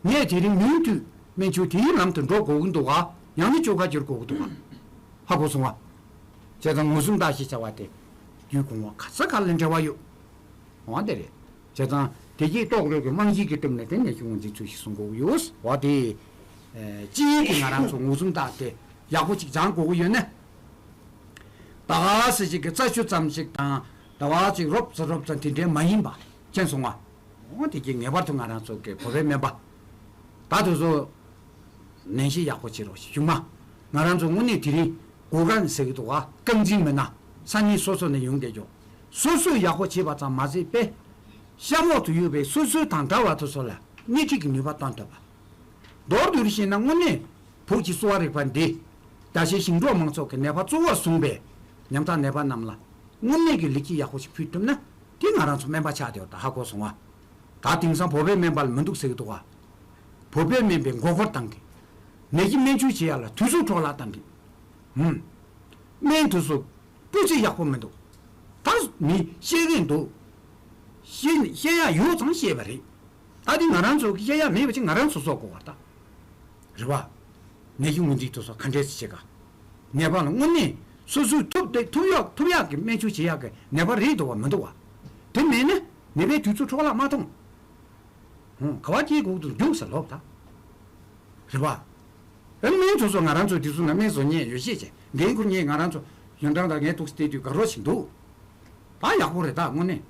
ངས་དེ་རིང་མུ་མཐུད་སྨན་ཆུ་དེའི་ལམ་དུ་འགྲོ་དགོས་ཀྱི་འདུག་ག་ཡང་ན་བཅོས་ཁ་བསྒྱུར་དགོས་ཀྱི་འདུག་ག་ཧ་གོ་སོང་ང་། བྱས་ཙང་ངོས་བཟུང་བརྟག་ཞིབ་བྱ་བ་དེ་རྒྱུད་གོང་འོག་ག་ས་ག་ལ་འབྲེལ་བ་ཡོད། འོ་དེ་རེད། བྱས་ཙང་དེ་གྱིས་རྟོགས་རོགས་ཀྱི་རྨང་གཞི་གི་སྟེང་ནས་དེ་ནས་ཤུགས་འོང་འཛིན་ཚུལ་ཞིག་གསུང་དགོས་ཀྱི་ཡོད། འོ་དེ་ཅི་ཡིན་གྱི་ང་རང་ཚོ་ངོས་བཟུང་བརྟག་དེ་ཡག་པོ་ཅིག་སྦྱང་དགོས་ཀྱི་ཡོད་ན། ད་ག་སེ་ཅིག་གི་རྩ་ཆུ་ཙམ་ཞིག་དང་ཟླ་བ་ཅིག་རོབ་ཙམ་རོབ་ཙམ་དེ་འདྲའི་མ་ཡིན་པ་མཁྱེན་སོང་ང་། འོ་དེ་གྱིས་ངེས་པར་དུ་ང་རང་ཚོ་གི་བོད་པའི་སྨན་པ་ད་དུ་ཚོ་ནན་བཤད་ཡག་པོ་བྱེད་རོགས་ཞུ་མ། ང་རང་ཚོ་དངོས་གནས་དེ་རིང་གོ་སྐབས་ཟེར་གི་འདུག་ག་རྐང་འཛིན་མི་སྣ་ས་གནས་སོ་སོ་ནས་ཡོང་བསྡད་ཀྱོག་སོ་སོས་ཡག་པོ་བྱེད་པ་ཙམ་མ་ཟད་པས་གཤམ་འོག་ཏུ་ཡོད་པའི་སོ་སོའི་དང་འདྲ་བ་དེ་ཚོ་ལ་སྣེ་ཁྲིད་ཀྱི་ནུས་པ་བཏོན་ཐུབ་པ། མདོར་བསྡུས་བཤད་ན་དངོས་གནས་བོད་ཀྱི་གསོ་བ་རིག་པ་འདི་ད་ཆའི་ཞིང་འབྲོག་མང་ཚོགས་ཀྱི་ནད་པ་གཙོ་བོར་བཟུང་བའི་ཉམ་ཐག་ནད་པ་རྣམས་ལ་དངོས་གནས་ཀྱི་ལེགས་སྐྱེས་ཡག་པོ་ཞིག་ཕུལ་ཐུབ་ན་དེ་ང་རང་ཚོ་སྨན་པ་ཆགས་བསྡད་པ་ད་ཧ་གོ་སོང་བ། ད་དེང་སང་བོད་པའི་སྨན་པ་ལ་མི་འདུག་ཟེར་གི་འདུག་ག་བོད་པའི་སྨན་པའི་མགོ་སྐོར་བཏང་གི། ནད་ཀྱི་སྨན་བཅོས་བྱེད་ཡ་ལ་དུས་ཚོད་འཕྲོ་བརླག་བཏང་གི། ཧུམ། སྨན་དེ་ཚོ་སྤུས་ཚད་ཡག་པོ་མི་འདུག་ད་མི་བཤད་མཁན་འདུག་བཤད་བཤད་ཡ་ཡོད་ཙང་བཤད་པ་རེད། ད་དེ་ང་རང་ཚོ་གི་བཤད་ཡ་མེད་པ་ཅིག་ང་རང་ཚོ་བཟོ་དགོས་པ་ད། རེད་བ། ནད་ཀྱི་ངོས་འཛིན་དེ་ཚོ་ག་འདྲས་སེ་བྱེད་ག་ནད་པ་ལ་དངོས་གནས་སོ་སོའི་ཐུབ་དེ་ཐུབ་ཡག་ཐུབ་ཡག་གི་སྨན་བཅོས་བྱེད་ཡག་གི་ནད་པ་རེད་འདུག་བ་མི་འདུག་བ། དེ་མེད་ན་ནད་པའི་དུས་ཚོད་འཕྲོ་བརླག་མ་གཏོང་། ཧུང་ག་བ་སྐྱེ་དགོས་དུ་འཇུག་ཟེར་ལོབ་ད། རེད་བ། ཨ་ནི་སྨན་བཅོས་སོ་ང་རང་ཚོ་དེ་ཚོ་ན་སྨན་བཟོ་མཁན་ཡོད་ཤེས་ཆེ་འགན་འཁུར་མཁན་ང་རང་ཚོ་ཡོན་ཀྲང་དང་ངའི་ཐུགས་སུ་བལྟས་དུས་དགའ་རོགས་ཤིག་འདུག་ད་ཡག་པོ་རེད་ད་དངོས་གནས།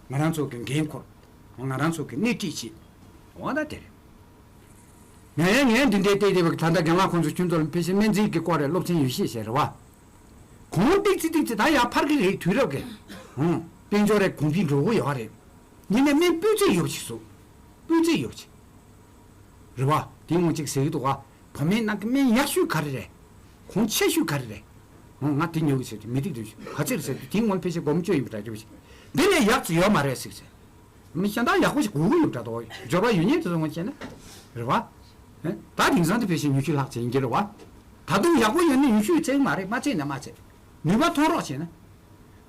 ང་རང་ཚོ་གི་འགན་འཁུར། ང་རང་ཚོ་གི་སྣེ་ཁྲིད་བྱེད། འོ་ད་དེ་རེད། ངས་ངས་འདི་འདྲའི་བལྟས་བལྟས་པ་ད་ལྟ་རྒན་ལགས་ཁོང་ཚོ་ཁྱོད་ཚོ་ལ་ཕལ་ཆེར་སྨན་རྩིས་ཀྱི་སྐོར་རེ་སློབ་ཚན་ཡོད་ཤེས་ཤེས་རེད་བ། གོང་ཏིག་ཙི་ཏིག་ཙི་ད་ཡར་འཕར་གི་རེད་དུས་རབས་ཀྱི། ཧུང་། དཔལ་འབྱོར་རེ་གོང་འཕེལ་འགྲོ་གི་ཡོད་རེད། ཡིན་ནའི་སྨན་སྤུས་ཚད་ཡོད་ཅིག་བཟོ། སྤུས་ཚད་ཡོད་ཅིག་རེད་བ། དེ་སྔོན་གཅིག་ཟེར་གི་འདུག་བ། བོད་སྨན་ནང་གི་སྨན་ཡག་ཤོས་ག་རེ་རེད། གོང་ཆེ་ཤོས་ག་རེ་རེད། ང་དེ་ཉོ་གི་ཟེར་དུས་མི་ཐིག་དུས་ག་ཚེར་ཟེར་དུས་དེ་སྔོན་ཕལ་ཆེར་སྒོར་མོ་བཅུ་ཡིན་པ་འདྲ་རྒྱུ་ཞིག་འདི་ལས་ཡག་ཙི་ཡོད་མ་རེད་ཟེར་ཟེར། མི་གཞན་དག་ཡག་པོ་ཞིག་དགོས་ཀྱི་ཡོད་འདྲ་འདུག་འབྱོར་པ་ཡོད་མཁན་དེ་ཚོ་ངོ་བྱས་ན། རེད་བ། ད་དེང་སང་དེ་ཕལ་ཆེར་ཉི་ཤུ་ལྷག་ཙམ་ཡིན་གྱི་རེད་བ། ད་དུང་ཡག་པོ་ཡོད་ན་ཉི་ཤུ་ཙམ་མ་རེད་མ་ཚད་ན་མ་ཚད། ནུས་པ་ཐོན་རོགས་བྱས་ན།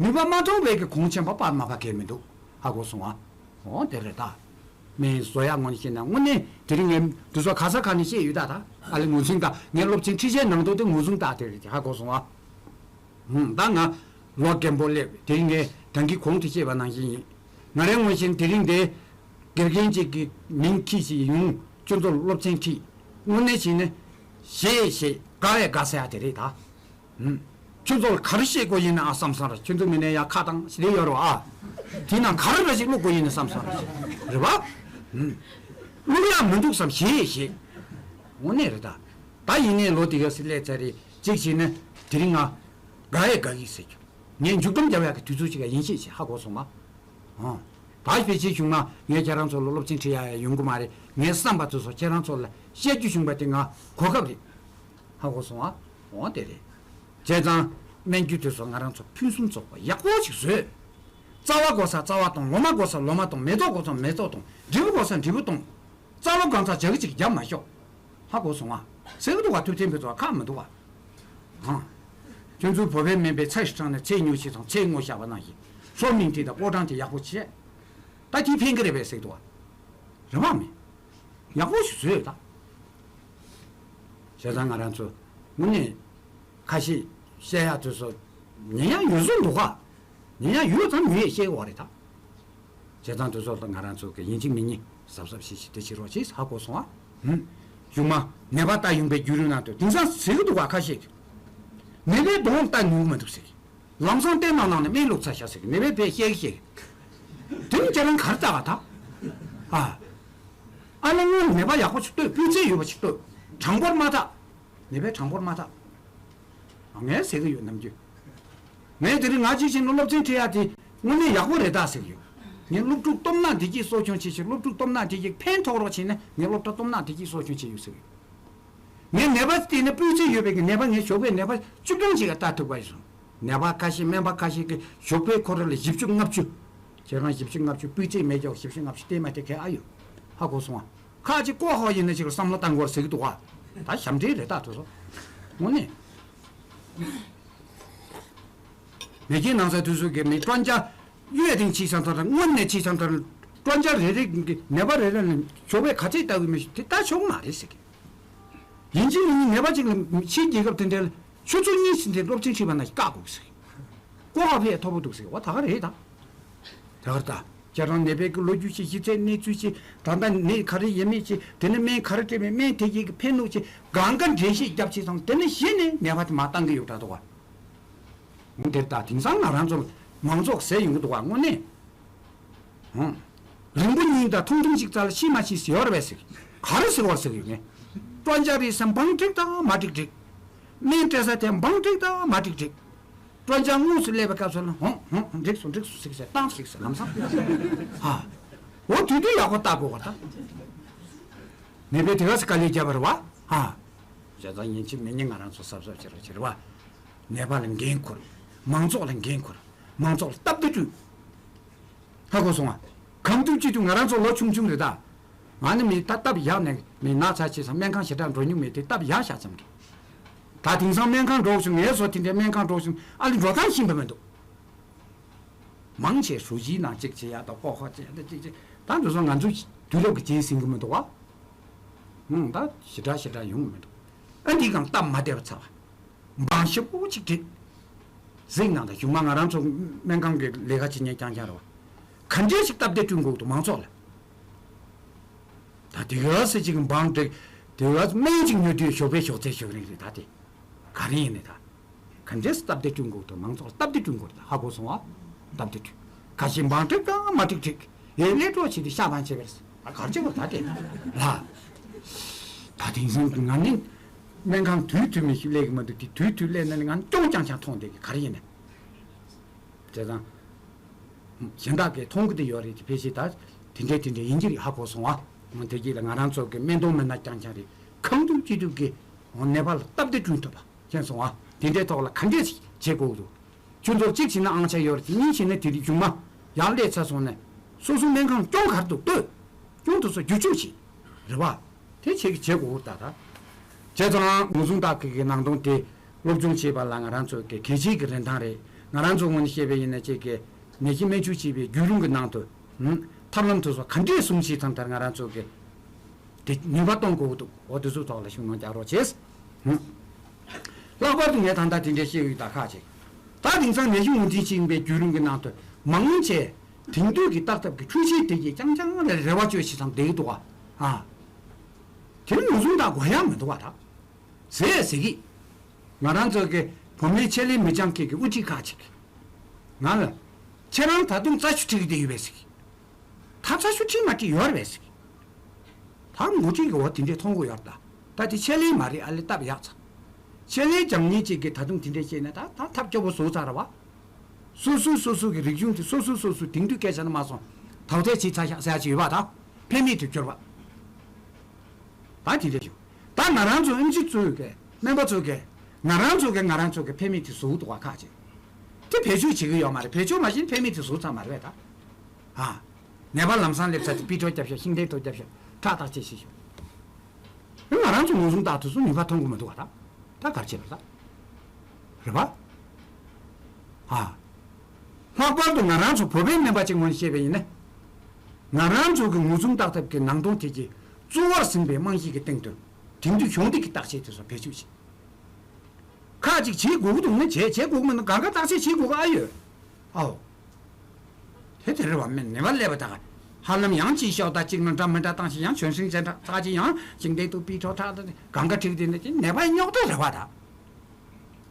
ནུས་པ་མ་ཐོན་པའི་གི་གོང་ཆེན་པོ་པར་མ་པ་གལ་མི་འདུག་ཧ་གོ་སོང་ཨ། འོ་དེ་རེད་ད། སྨན་བཟོ་ཡག་ངོ་ནས་བཤད་ན་དངོས་གནས་དེ་རིང་ངས་འདི་ཚོ་ག་ས་ག་ནས་བཤད་ཡོད་ད་ད་ཨ་ལེ་ངོས་འཛིན་དང་ངས་སློབ་ཚན་ཁྲིད་བྱའི་ནང་དུ་དེ་ངོས་བཟུང་བཏགས་དེ་རེད་ཧ་གོ་སོང་ཨ། ཧུམ་ད་ང་ལོ་རྒན་པོ་སླེབས་དེ་རིང་ངས་ད་གིན་གོང་དུ་བཤད་པ་ནང་བཞིན་ཡིན། ང་རའི་ངོས་བཞིན་དེ་རིང་འདི་དགེ་རྒན་གཅིག་གི་མིང་ཁྱི་ཞིག་ཡོང་ཁྱོད་ཚོར་སློབ་ཚན་ཁྲིད་དངོས་གནས་བྱས་ན་ཞེས་ཞེས་དགའ་བས་དགའ་ས་ཡ་དེ་རེད་ད། ཁྱོད་ཚོ་ལ་ག་རེ་བཤད་དགོས་ཡིན་ནའང་བསམ་བསམ་རེད། ཁྱོད་ཚོ་མི་ནས་ཡང་ཁ་བཏང་ཞིག་ལས་ཡོད་རེད་ཨ། དེ་ནང་ག་རེ་རེ་ཞིག་བླུག་དགོས་ཡིན་ནའི་བསམ་བསམ་རེད་ཞིག་རེད་བ། བླུག་ཡག་མི་འདུག་བསམ་ཞེས་ཞེས། དངོས་གནས་རེད་ད། ད་ཡིན་ནའི་ལོ་དེ་ག་སི་ལས་ཚར་རེད་གཅིག་བྱས་ན་དེ་རིང་ང་དགའ་ཡས་དགའ་གི་ཟེར་རྒྱུ། ངས་མཇུག་སྡོམ་རྒྱབ་ཡག་གི་དུས་ཚོད་ཅིག་ཡིན་ཞེས་ཞེས་ཧ་གོ་སོང་ང་། ད་ཕལ་ཆེར་བྱུང་ན་ངས་ཁྱེད་རང་ཚོ་ལ་སློབ་ཚན་ཁྲིད་ཡག་ཡ་ཡོང་གི་མ་རེད། ངའི་བསམ་པ་དེ་ཚོ་ཁྱེད་རང་ཚོ་ལ་བཤད་རྒྱུ་བྱུང་བ་དེ་ང་གོ་སྐབས་རེད། ཧ་གོ་སོང་ཨ། འོ་དེ་རེད། བྱས་ཙང་སྨན་རྒྱུ་དེ་ཚོ་ང་རང་ཚོ་ཕུན་སུམ་ཚོགས་པ་ཡག་པོ་ཞིག་བཟོས། རྩ་བ་དགོས་ས་རྩ་བ་གཏོང་། ལོ་མ་དགོས་ས་ལོ་མ་གཏོང་། མེ་ཏོག་དགོས་ས་མེ་ཏོག་གཏོང་། འབྲས་བུ་དགོས་ས་འབྲས་བུ་གཏོང་། རྩ་ལོ་གང་ཚ་བྱ་གི་ཅིག་རྒྱབ་མ་ཤོག་ཧ་གོ་སོང་ཨ། ཟེར་གི་འདུག་བ། ཐུབ་བསྟན་ཕུན་ཚོགས་ཁག་མི་འདུག་བ། ཨང་། ཁྱོད་ཚོའི་བོད་པའི་སྨན་པའི་ཚེ་ཧྲི་ཁྲང་ནས་ཚེ་ཉོ་ཤེས་དང་ཚེ་ངོ་ཤ་བ་ནང་བཞིན་སོ་མིང་ཐིག་དང་ཕོ་བྲང་དེ་ཡག་པོ་བྱས། ད་དེ་ཕན་གི་རེད་པས་ཟེར་གི་འདུག་བ། རེད་བ་མེད། ཡག་པོ་ཞིག་བཟོས་ཡོད་ད། བྱས་ཙང་ང་རང་ཚོ་དངོས་གནས་ཁ་ཤས་བཤད་ཡག་དུས་སུ་ཉན་ཡག་ཡོད་བཟོ་འདུག་ག་ཉན་ཡག་ཡོད་ཙང་མི་ཡས་བཤད་ཀྱི་ཡོད་རེད་ད། བྱས་ཙང་དུས་སུ་ང་རང་ཚོ་གི་ཡིན་གཅིག་མིན་གཉིས་གཟབ་གཟབ་ཞིག་ཞིག་དེ་བྱེད་རོགས་ཞེས་ཧ་གོ་སོང་ཨ། ཧུམ། གཞུག་མ་ནད་པ་ལྟ་ཡོང་པའི་བརྒྱུད་རིམ་ནང་དུ་དེང་སང་ཟེར་གི་འདུག་ག་ཁ་ཤས་ཀྱིས། ནད་པའི་གདོང་ལྟ་ནུས་མི་འདུག་ཟེར་གི། ལམ་སང་བསྟན་གནང་གནང་ནས་སྨན་བླུགས་ཚར་ཤག་ཟེར་གི་ནད་པའི་ཕས་བཤད་གི་བཤད་གི། དེ་ནི་ཁྱེད་རང་ག་རེ་ལྟ་བ་ད། ཨ། ཨ་ལ་སྔོན་ནད་པ་ཡག་པོ་ཞིག་ལྟོས། སྤུས་ཚད་ཡོད་པ་ཞིག་ལྟོས། གྲངས་འབོར་མ་བལྟ། ནད་པའི་གྲངས་འབོར་མ་བལྟ། ངས་ཟེར་གི་ཡོད་ནམ་རྒྱུན། ངས་དེ་རིང་ང་གཅིག་བྱས་ན་སློབ་ཚན་ཁྲིད་ཡག་དེ་དངོས་གནས་ཡག་པོ་རེད་ད་ཟེར་གི་ཡོད། ངས་སློབ་ཕྲུག་སྟོབས་ན་བདེ་སྐྱིད་གསོ་སྐྱོང་བྱེད་ཕྱིར་སློབ་ཕྲུག་སྟོབས་ན་བདེ་སྐྱིད་ཕན་ཐོགས་རོགས་བྱས་ན་ངས་སློབ་གྲྭ་སྟོབས་ན་བདེ་སྐྱིད་གསོ་སྐྱོང་བྱས་ཡོད་ཟེར་གི་ཡོད། ངས་ནད་པ་བལྟས་ན་སྤུས་ཚད་ཡོད་པའི་གི་ནད་པ་ངས་ཞོགས་པའི་ནད་པ་བཅུ་གྲངས་ཤིག་ལ་ལྟ་ཐུབ་པ་ཡིན་སོང་། ནད་པ་ཁ་ཤས་སྨན་པ་ཁ་ཤས་ཀྱིས་ཞོགས་པའི་ཁོ་རང་ལ་བཞི་བཅུ་ལྔ་བཅུ། ཁྱེད་རང་བཞི་བཅུ་ལྔ་བཅུ་སྤུས་ཚད་མེད་ཀྱང་བཞི་བཅུ་ལྔ་བཅུ་བལྟས་མ་བལྟས་གལ་ཨ་ཡོད། ཧ་གོ་སོང་ཨ། ཁ་ཅིག་ལྐོག་ཧོ་ཡིན་ན་ཅིག་ལ་བསམ་བློ་བཏང་དགོས་ཟེར་གི་འདུག་ཨ། ད་ཞབས་འདྲེན་རེད་ད་དེ་ཚོ། དངོས་གནས། མེ་ཁྱེད་ནང་ས་དུས་སུ་གི་མི་专家གཡོས་དེང་ཕྱི་ཆང་ཐར་སྔོན་ནས་ཕྱི་ཆང་ཐར་专家རེ་རེ་གི་ནད་པ་རེ་རེ་ནས་ཞོགས་པའི་ག་ཚད་ལྟ་གི་མི་ཞིག་དེ་ལྟ་ཆོག་མ་རེད་ཟེར་གི། ཡིན་གཅིག་མིན་གཉིས་ནད་པ་གཅིག་ལ་ཕྱིའི་རྒྱལ་ཁབ་དེ་འདྲའི་ཆུ་ཚོད་གཉིས་ཕྱིན་ཏེ་སློབ་ཚན་ཁྲིད་པ་ན་བཀག་དགོས་ཟེར། ཀོ་ཧ་ཕེ་ཐོབ་པོ་འདུག་ཟེར་བ་ད་ག་རེད་ད། ད་གར་ད། ཁྱེད་རང་ནད་པའི་གི་ལོ་རྒྱུས་ཅིག་གཞི་རྩའི་གནས་ཚུལ་ཅིག་ད་ལྟ་ནད་ག་རེ་ཡིན་མིན་ཅིག་དེ་ནས་སྨན་ག་རེ་སྤྲད་མིན་སྨན་དེ་ཡི་གི་ཕན་གནོད་ཅིག་གང་ག་འགྲེལ་བཤད་རྒྱབ་ཅིག་དང་དེ་ནས་གཞི་ནས་ནད་པ་དེ་མར་བཏང་གི་ཡོད་འདྲ་འདུག་བ། འདིར་ད་དེང་སང་ང་རང་ཚོ་མང་ཚོགས་ཟས་ཡོང་གི་འདུག་བ་དངོས་གནས། རིང་པོ་ཉིན་དང་ཐུང་ཐུང་ཅིག་རྩ་ལ་ཤི་མ་ཤི་ཟེར་བ་རེད་པས་ཟེར། ག་རེ་ཟེར་བར་ཟེར་གི་ཡོད་ངས། སྤྲོ་འཆམ་རེད་ཟེར་འབངས་འགྲིག་དང་མ་འགྲིག་འགྲིག་སྨན་སྤྲད་ས་དེ་འབངས་འགྲིག་དང་མ་འགྲིག་འགྲིག་སྤྲོ་འཆམ་དངོས་སུ་སླེབས་པའི་སྐབས་སུ་ལ་ཧོང་ཧོང་འགྲིག་སོང་འགྲིག་སོང་ཟེར་ཟེར་བཏང་ཟིག་ཟེར་ལམ་སང་། ཧ། འོ་དུས་དུས་ཡག་པོ་ལྟ་དགོས་པ་དང་། ནད་པས་དེ་ག་ས་དཀའ་ལས་བརྒྱབ་པ་རེད་བ། ཧ། བྱས་ཙང་ཡིན་གཅིག་མིན་གཉིས་ང་རང་ཚོ་གཟབ་གཟབ་བྱེད་རོགས་བྱེད་རེད་བ། ནད་པ་ལ་འགན་ཁུར། མང་ཚོགས་ལ་འགན་ཁུར། མང་ཚོགས་ལ་སྟབས་བདེ་བསྐྲུན། ཧ་གོ་སོང་ང་། གང་ཐུབ་ཅི་ཐུབ་ང་རང་ཚོ་ལོ་ཆུང་ཆུང་རེད་ད། ང་ནི་མི་ད་སྟབས་ཡག་ནས་མི་ན་ཚ་ཆེ་སང་སྨན་ཁང་ཞེ་དྲག་འགྲོ་མྱོང་མེད་དེ་སྟབས་ཡག་ཤག་ཙམ་རེད། ད་དེང་སང་སྨན་ཁང་འགྲོ་བྱུང་ངའི་བཟོ་དེ་འདྲའི་སྨན་ཁང་འགྲོ་བྱུང་ཨ་ལི་འགྲོ་སྟངས་ཤེས་པ་མི་འདུག་མང་ཆེ་ཧྲུའུ་ཅིའི་ནང་གཅིག་བྱེད་ཡག་དང་ལྐོག་ཁ་བྱེད་ཡག་དང་གཅིག་བྱེད་ད་འདི་ཚོ་ང་ཚོ་དུས་རབས་ཀྱི་རྗེས་ཟིན་གི་མི་འདུག་བ། ཧུང་ད་ཞེ་དྲག་ཞེ་དྲག་ཡོང་གི་མི་འདུག་ཨ་འདི་གང་སྟབས་མ་བདེ་བ་ཚ་བ། འབངས་ཞེ་པོ་ཅིག་བསྒྲིགས། གཟིགས་གནང་དང་གཞུག་མ་ང་རང་ཚོ་སྨན་ཁང་གི་ལས་ཀ་བྱེད་མཁན་རྐྱང་རྐྱང་རེད་བ། ག་འདྲས་ཞིག་སྟབས་བདེ་བསྐྲུན་དགོས་འདུག་མང་ཚོགས་ལ། ད་དེ་ག་ཟེ་ཅིག་འབངས་བསྒྲིགས། དེ་ག་སྨན་ཅིག་ཉོ་དུས་ཞོགས་པའི་ཞོགས་ཚད་ཞོགས་རིང་རེད་ད་དེ། ག་རེ་ཡིན་ནས་ད། ག་འདྲས་སྟབས་བདེ་བསྐྲུན་དགོས་འདུག་མང་ཚོགས་ལ་སྟབས་བདེ་བསྐྲུན་དགོས་རེད་ད་ཧ་གོ་སོང་ཨ། སྟབས་བདེ་བསྐྲུན། ཁ་ཤས་འབངས་བསྒྲིགས་དང་མ་བསྒྲིགས་བསྒྲིགས། ཡས་ལས་གྲོགས་བྱེད་དུས་ཤ་བང་བྱེད་པར། ཨ་གར་བྱེད་པར་ད་དེ། ལ། ད་དེང་སང་ང་ནི། སྨན་ཁང་དུས་དུས་མི་ཞིག་སླེབས་ཀྱི་མ་འདུག་དེ་དུས་དུས་སླེབས་ན་ནི་ང་ནི་སྐྱོང་རྐྱང་རྐྱང་མཐོང་བསྡད་ཀྱི་ག་རེ་ཡིན་ན། བྱས་ཙང་། གཞན་དག་གིས་མཐོང་གི་དེ་ཡོད་རེད་དེ་ཕལ་ཆེར་ད། དེ་འདྲས་དེ་འདྲས་ཡིན་གྱི་རེད་ཧ་གོ་སོང་ཨ། དེ་རྗེས་ལ་ང་རང་ཚོ་གི་སྨན་གཏོང་མི་སྣ་རྐྱང་རྐྱང་རེད་གང་ཐུབ་ཅི་ཐུབ་ཀྱིས། ནད་པ་ལ་སྟབས་བདེ་བསྐྲུན་ཐུབ་པ། མཁྱེན་སོང་ཨ། དེ་འདྲའི་ཐོག་ལ་ག་འདྲས་བྱེད་དགོས་འདུག་ཁྱོད་ཚོར་གཅིག་བྱས་ན་ཨང་ཆ་ཡོད་རེད་དེ་གཉིས་བྱས་ན་དེ་རིགས་གཞུང་མ་ཡར་སླེབས་ཚར་སོང་ནས་སོ་སོ་སྨན་ཁང་སྐྱོང་གར་འདུག་ལྟོས། སྐྱོང་དུ་སོ་བསྒྱུར་བཅོས་བྱེད། རེད་བ། དེ་བྱེད་ཀྱི་བྱེད་དགོས་ད་ད། བྱས་ཙང་ངོ་སྲུང་རྟགས་ཀྱི་ནང་དོན་དེ་སློབ་སྦྱོང་བྱེད་པ་ལ་ང་རང་ཚོ་གི་གལ་ཆེའི་གི་རིན་ཐང་རེད། ང་རང་ཚོ་ངོས་ནས་བཤད་པ་ཡིན་ན་ཅིག་གི་ནད་གཞི་སྨན་བཅོས་བྱེད་པའི་བརྒྱུད་རིམ་གྱི་ནང་དུ་ཐབས་ལམ་དེ་ཚོ་ག་འདྲས་སྲུང་བྱེད་ཙམ་ལྟར་ང་རང་ཚོ་གི་དེ་ནུས་པ་གཏོང་དགོས་ཀྱི་འདུག་འོ་དེ་ཚོའི་ཐོག་ལ་ཤུགས་སྣོན་རྒྱག་རོགས་བྱེད། ལྷག་པར་དུ་ངས་ད་ལྟ་དེ་འདྲའི་བཤད་ཡོད་ད་ཁག་ཅིག་ད་དེང་སང་ནད་གཞི་ངོས་འཛིན་བྱེད་པའི་བརྒྱུད་རིམ་གྱི་ནང་དུ་མང་ཆེ་དེང་དུས་ཀྱི་བརྟག་ཐབས་ཀྱི་འཕྲུལ་ཆས་དེ་གྱིས་རྐྱང་རྐྱང་ལ་རེ་བ་བཅོལ་ཞིག་ཙམ་བསྡད་ཀྱི་འདུག་བ། ཨ། དེ་ནི་ངོས་བཟུང་དང་དགོས་ཡག་མི་འདུག་བ་ད། ཟེར་ཟེར་གི། ང་རང་ཚོ་གི་བུ་མོའི་ཆེད་ལས་མི་སྤྱང་ཁྱེད་ཀྱི་དབུ་ཁྲིད་ཁག་ཅིག་ང་ལ། ཁྱེད་རང་ད་དུང་རྩ་ཆུ་ཁྲིད་ཀྱི་བསྡད་ཡོད་པས་ཟེར་གི། ད་རྩ་ཆུ་ཁྲིད་མ་ཁྲིད་ཡོད་རེད་པས་ཟེར་གི། ད་ངོ་ཁྲིད་ཀྱི་འོ་དེ་འདྲས་མཐོང་གི་ཡོད་ད། ད་དེ་ཆེད་ལས་མ་རེད་ཨ་ལེ་སྟབས་ཡག་ཚ། ཆེད་ལས་སྦྱང་མཁན་ཅིག་གིས་ད་དུང་དེ་འདྲས་བཤད་ན་ད་ད་ཐབས་སྐྱོ་པོ་བཟོ་ཚར་བ། སོ་སོས་སོ་སོ་གི་རིག་གཞུང་དེ་སོ་སོས་སོ་སོ་དེང་དུས་སྐད་ཆ་ནི་མ་སོང་། ཐའོ་ཐའི་ཆི་ཚ་ཤ་ཟེར་ཡ་ཅིག་ཡོད་པ་ད། ཕན་མེད་དུ་གྱུར་པ། ད་དེ་འདྲས་ཡོད། ད་ང་རང་ཚོ་ཨེམ་ཆི་ཚོས་གི་སྨན་པ་ཚོས་གི་ང་རང་ཚོ་གི་ང་རང་ཚོ་གི་ཕན་མེད་དུ་བཟོ་འདུག་བ་ཁག་ཅིག་དེ་བེད་སྤྱོད་བྱེད་གི་ཡོད་མ་རེད་བེད་སྤྱོད་མ་བྱས་ན་ཕན་མེད་དུ་བཟོ་ཚར་མ་རེད་ད། ཨ། ནད་པ་ལམ་སང་སླེབས་ཚར་དུས་པི་ཊོ་རྒྱབ་ཤག་ཤིང་ཏོག་རྒྱབ་ཤག་ཁྲག་བརྟག་དཔྱད་བྱེད་ཤག་ང་རང་ཚོ་ངོས་བཟུང་བརྟག་དུས་སུ་ནུས་པ་ཐོན་གི་མི་འདུག་བ་ད། ད་ག་རེ་བྱེད་པ་ད། རེད་པ། ཨ། ལྷག་པར་དུ་ང་རང་ཚོ་བོད་པའི་སྨན་པ་ཅིག་ངོས་ནས་བཤད་པ་ཡིན་ན། ང་རང་ཚོ་གི་ངོས་བཟུང་བརྟག་ཐབས་ཀྱི་ནང་དོན་དེ་གྱི་གཙོ་བོར་ཟིན་པའི་རྨང་གཞི་གི་སྟེང་དུ་དེང་དུས་གཞུང་འདི་གི་བརྟག་དཔྱད་དེ་ཚོ་བེད་སྤྱོད་བྱེད། ཁག་ཅིག་བྱེད་དགོས་ཀྱི་འདུག་ན་བྱེད་བྱེད་དགོས་ཀྱི་མི་འདུག་གང་ག་བརྟག་དཔྱད་བྱེད་དགོས་ཀྱི་ཨ་ཡོད། ཨའོ། དེ་དེ་རེད་བ་སྨན་ནད་པ་སླེབས་པ་ད་ག་ཧ་ལམ་ཡང་ཅིག་ཤོག་ད་ཅིག་ན་འདྲ་མི་འདྲ་བཏང་ཞིག་ཡང་ཆོན་སྲིང་ཅན་ཁྲག་ཚ་ཅིག་ཡང་ཞིང་དེ་ཏུ་པི་ཁྲོ་ཁྲག་ད་གང་ག་ཁྲིག་དེ་ནི་ཅིག་ནད་པ་རྙོག་དྲ་རེད་བ་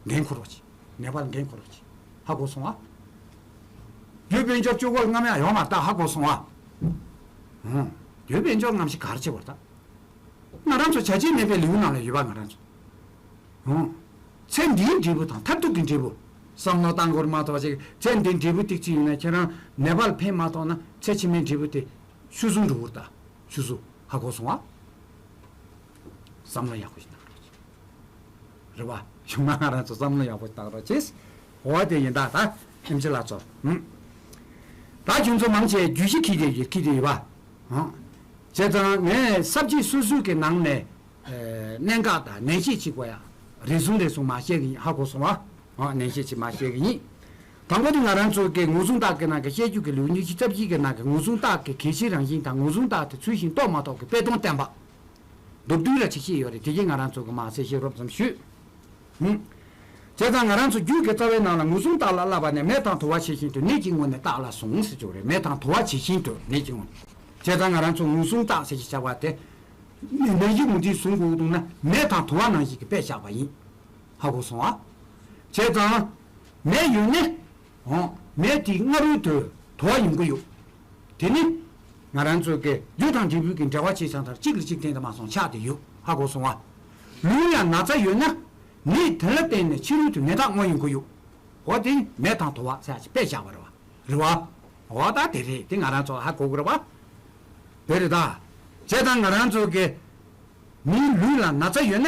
ད། འགན་འཁུར་རོགས་གྱིས། ནད་པ་ལ་འགན་འཁུར་རོགས་གྱིས། ཧ་གོ་སོང་ཨ། རྒྱུ་དཔལ་འབྱོར་བཅུ་གོ་ལྔ་མ་ཡོང་མ་ད་ཧ་གོ་སོང་ཨ། ཧུང་། རྒྱུ་དཔལ་འབྱོར་རྔམ་ཞིག་གར་བྱེད་བར་ད། ང་རང་ཚོ་བྱ་བྱེད་མེད་པའི་ལེའུ་ནང་ལ་ཡོད་པ་ང་རང་ཚོ། ཧུང་། ཚེ་འདིའི་འབྲས་བུ་དང་མཐར་ཐུག་གི་འབྲས་བུ། བསམ་བློ་བཏང་དགོས་མ་གཏོགས་ཅིག་ཚེ་འདིའི་འབྲས་བུ་ཏིག་ཙི་ཡིན་ན་ཁྱེད་རང་ནད་པ་ལ་ཕན་མ་ཐོགས་ན་ཚེ་ཕྱི་མའི་འབྲས་བུ་དེ་ཆུད་ཟོས་འགྲོ་བར་ད། ཆུད་ཟོས་ཧ་གོ་སོང་ཨ། བསམ་བློ་ཡག་པོ་ཞིག་གནང་རོགས་གྱིས། རེད་བ། གཞུག་མ་ང་རང་ཚོ་བསམ་བློ་ཡག་པོ་ཞིག་གཏང་རོགས་གྱིས། འོ་དེ་ཡིན་ད་ད་ཨེམ་ཆི་ལགས་ཚོ། ཧུང་། ད་ཁྱོད་ཚོ་མང་ཆེ་རྒྱུད་བཞི་ཁྱི་དེ་ཡོད་ཁྱི་དེ་ཡོད་བ། ཧང་། བྱས་ཙང་ངས་ས་བཅད་སོ་སོའི་གི་ནང་ནས། ཨེ། གནད་འགག་དང་ནན་བཤད་བྱེད་དགོས་ཡ། རེ་ཟུང་རེ་ཟུང་མ་བཤད་གི་ཡིན་ཧ་གོ་སོང་ཨ། ཨ། ནན་བཤད་ཅིག་མ་བཤད་གི་ཡིན། དང་པོ་དེ་ང་རང་ཚོ་གི་ངོས་བཟུང་རྟགས་ཀྱི་ནང་གི་བཤད་རྒྱུད་ཀྱི་ལེའུ་ཉི་ཤུ་རྩ་བཞི་གི་ནང་གི་ངོས་བཟུང་རྟགས་ཀྱི་གལ་ཆེའི་རང་བཞིན་དང་ངོས་བཟུང་རྟགས་དེ་ཚུལ་བཞིན་རྟོགས་མ་རྟོགས་ཀྱི་དཔེ་སྟོན་བསྟན་པ། མདོར་བསྡུས་ལ་ཅིག་བཤད་ཡོད་རེད། དེ་གྱིས་ང་རང་ཚོ་གི་མ་ཚད་ཤེས་རོབ་ཙམ་ཞུས། ཧུམ། བྱས་ཙང་ང་རང་ཚོ་རྒྱུད་ཀྱི་རྩ་བའི་ནང་ལ་ངོས་བཟུང་རྟགས་ལ་བསླབ་པ་ནས་མེ་དང་དུ་བ་ཇི་བཞིན་དུ་ནད་ཀྱི་ངོ་ནས་རྟགས་ལ་ཟུངས་ཟེར་གྱི་ཡོད་རེད། མེ་དང་དུ་བ་ཇི་བཞིན་དུ་ནད་ཀྱི་ངོ་ནས། བྱས་ཙང་ང་རང་ཚོ་ངོས་བཟུང་རྟགས་ཟེར་གྱི་བྱ་བ་དེ། ནད་ཀྱི་ངོས་འཛིན་བཟུང་དགོས་འདུག་ན་མེ་དང་དུ་བ་ནང་བཞིན་གྱི་དཔེ་བཞག་པ་ཡིན། ཧ་གོ་སོང་ཨ། བྱས་ཙང་། མེ་ཡོད་ནས། འོང་། མེ་དེའི་སྔ་རོལ་དུ་དུ་བ་ཡོང་གི་ཡོད། དེ་ནི། ང་རང་ཚོ་གི་རྒྱུ་དང་འབྲས་བུ་གི་འབྲེལ་བ་བྱས་ཙང་ལྟར་གཅིག་ལ་གཅིག་བརྟེན་དུ་མ་སོང་ཆགས་ཏེ་ཡོད། ཧ་གོ་སོང་ཨ། ལུས་ལ་ན་ཚ་ཡོད་ན། ནད་དེ་ལ་བརྟེན་ནས་ཕྱི་རོལ་དུ་ནད་རྟགས་མངོན་ཡོང་གི་ཡོད། འོ་དེ་མེ་དང་དུ་བ་ཟེར་ཡག་ཅིག་དཔེ་བཞག་པ་རེད་བ། རེད་བ། འོ་ད་དེ་རེད། དེ་ང་རང་ཚོ་ཧ་གོ་དགོས་རེད་བ། དེ་རེད་ད། བྱས་ཙང་ང་རང་ཚོ་གི་མིའི་ལུས་ལ་ན་ཚ་ཡོད་ན།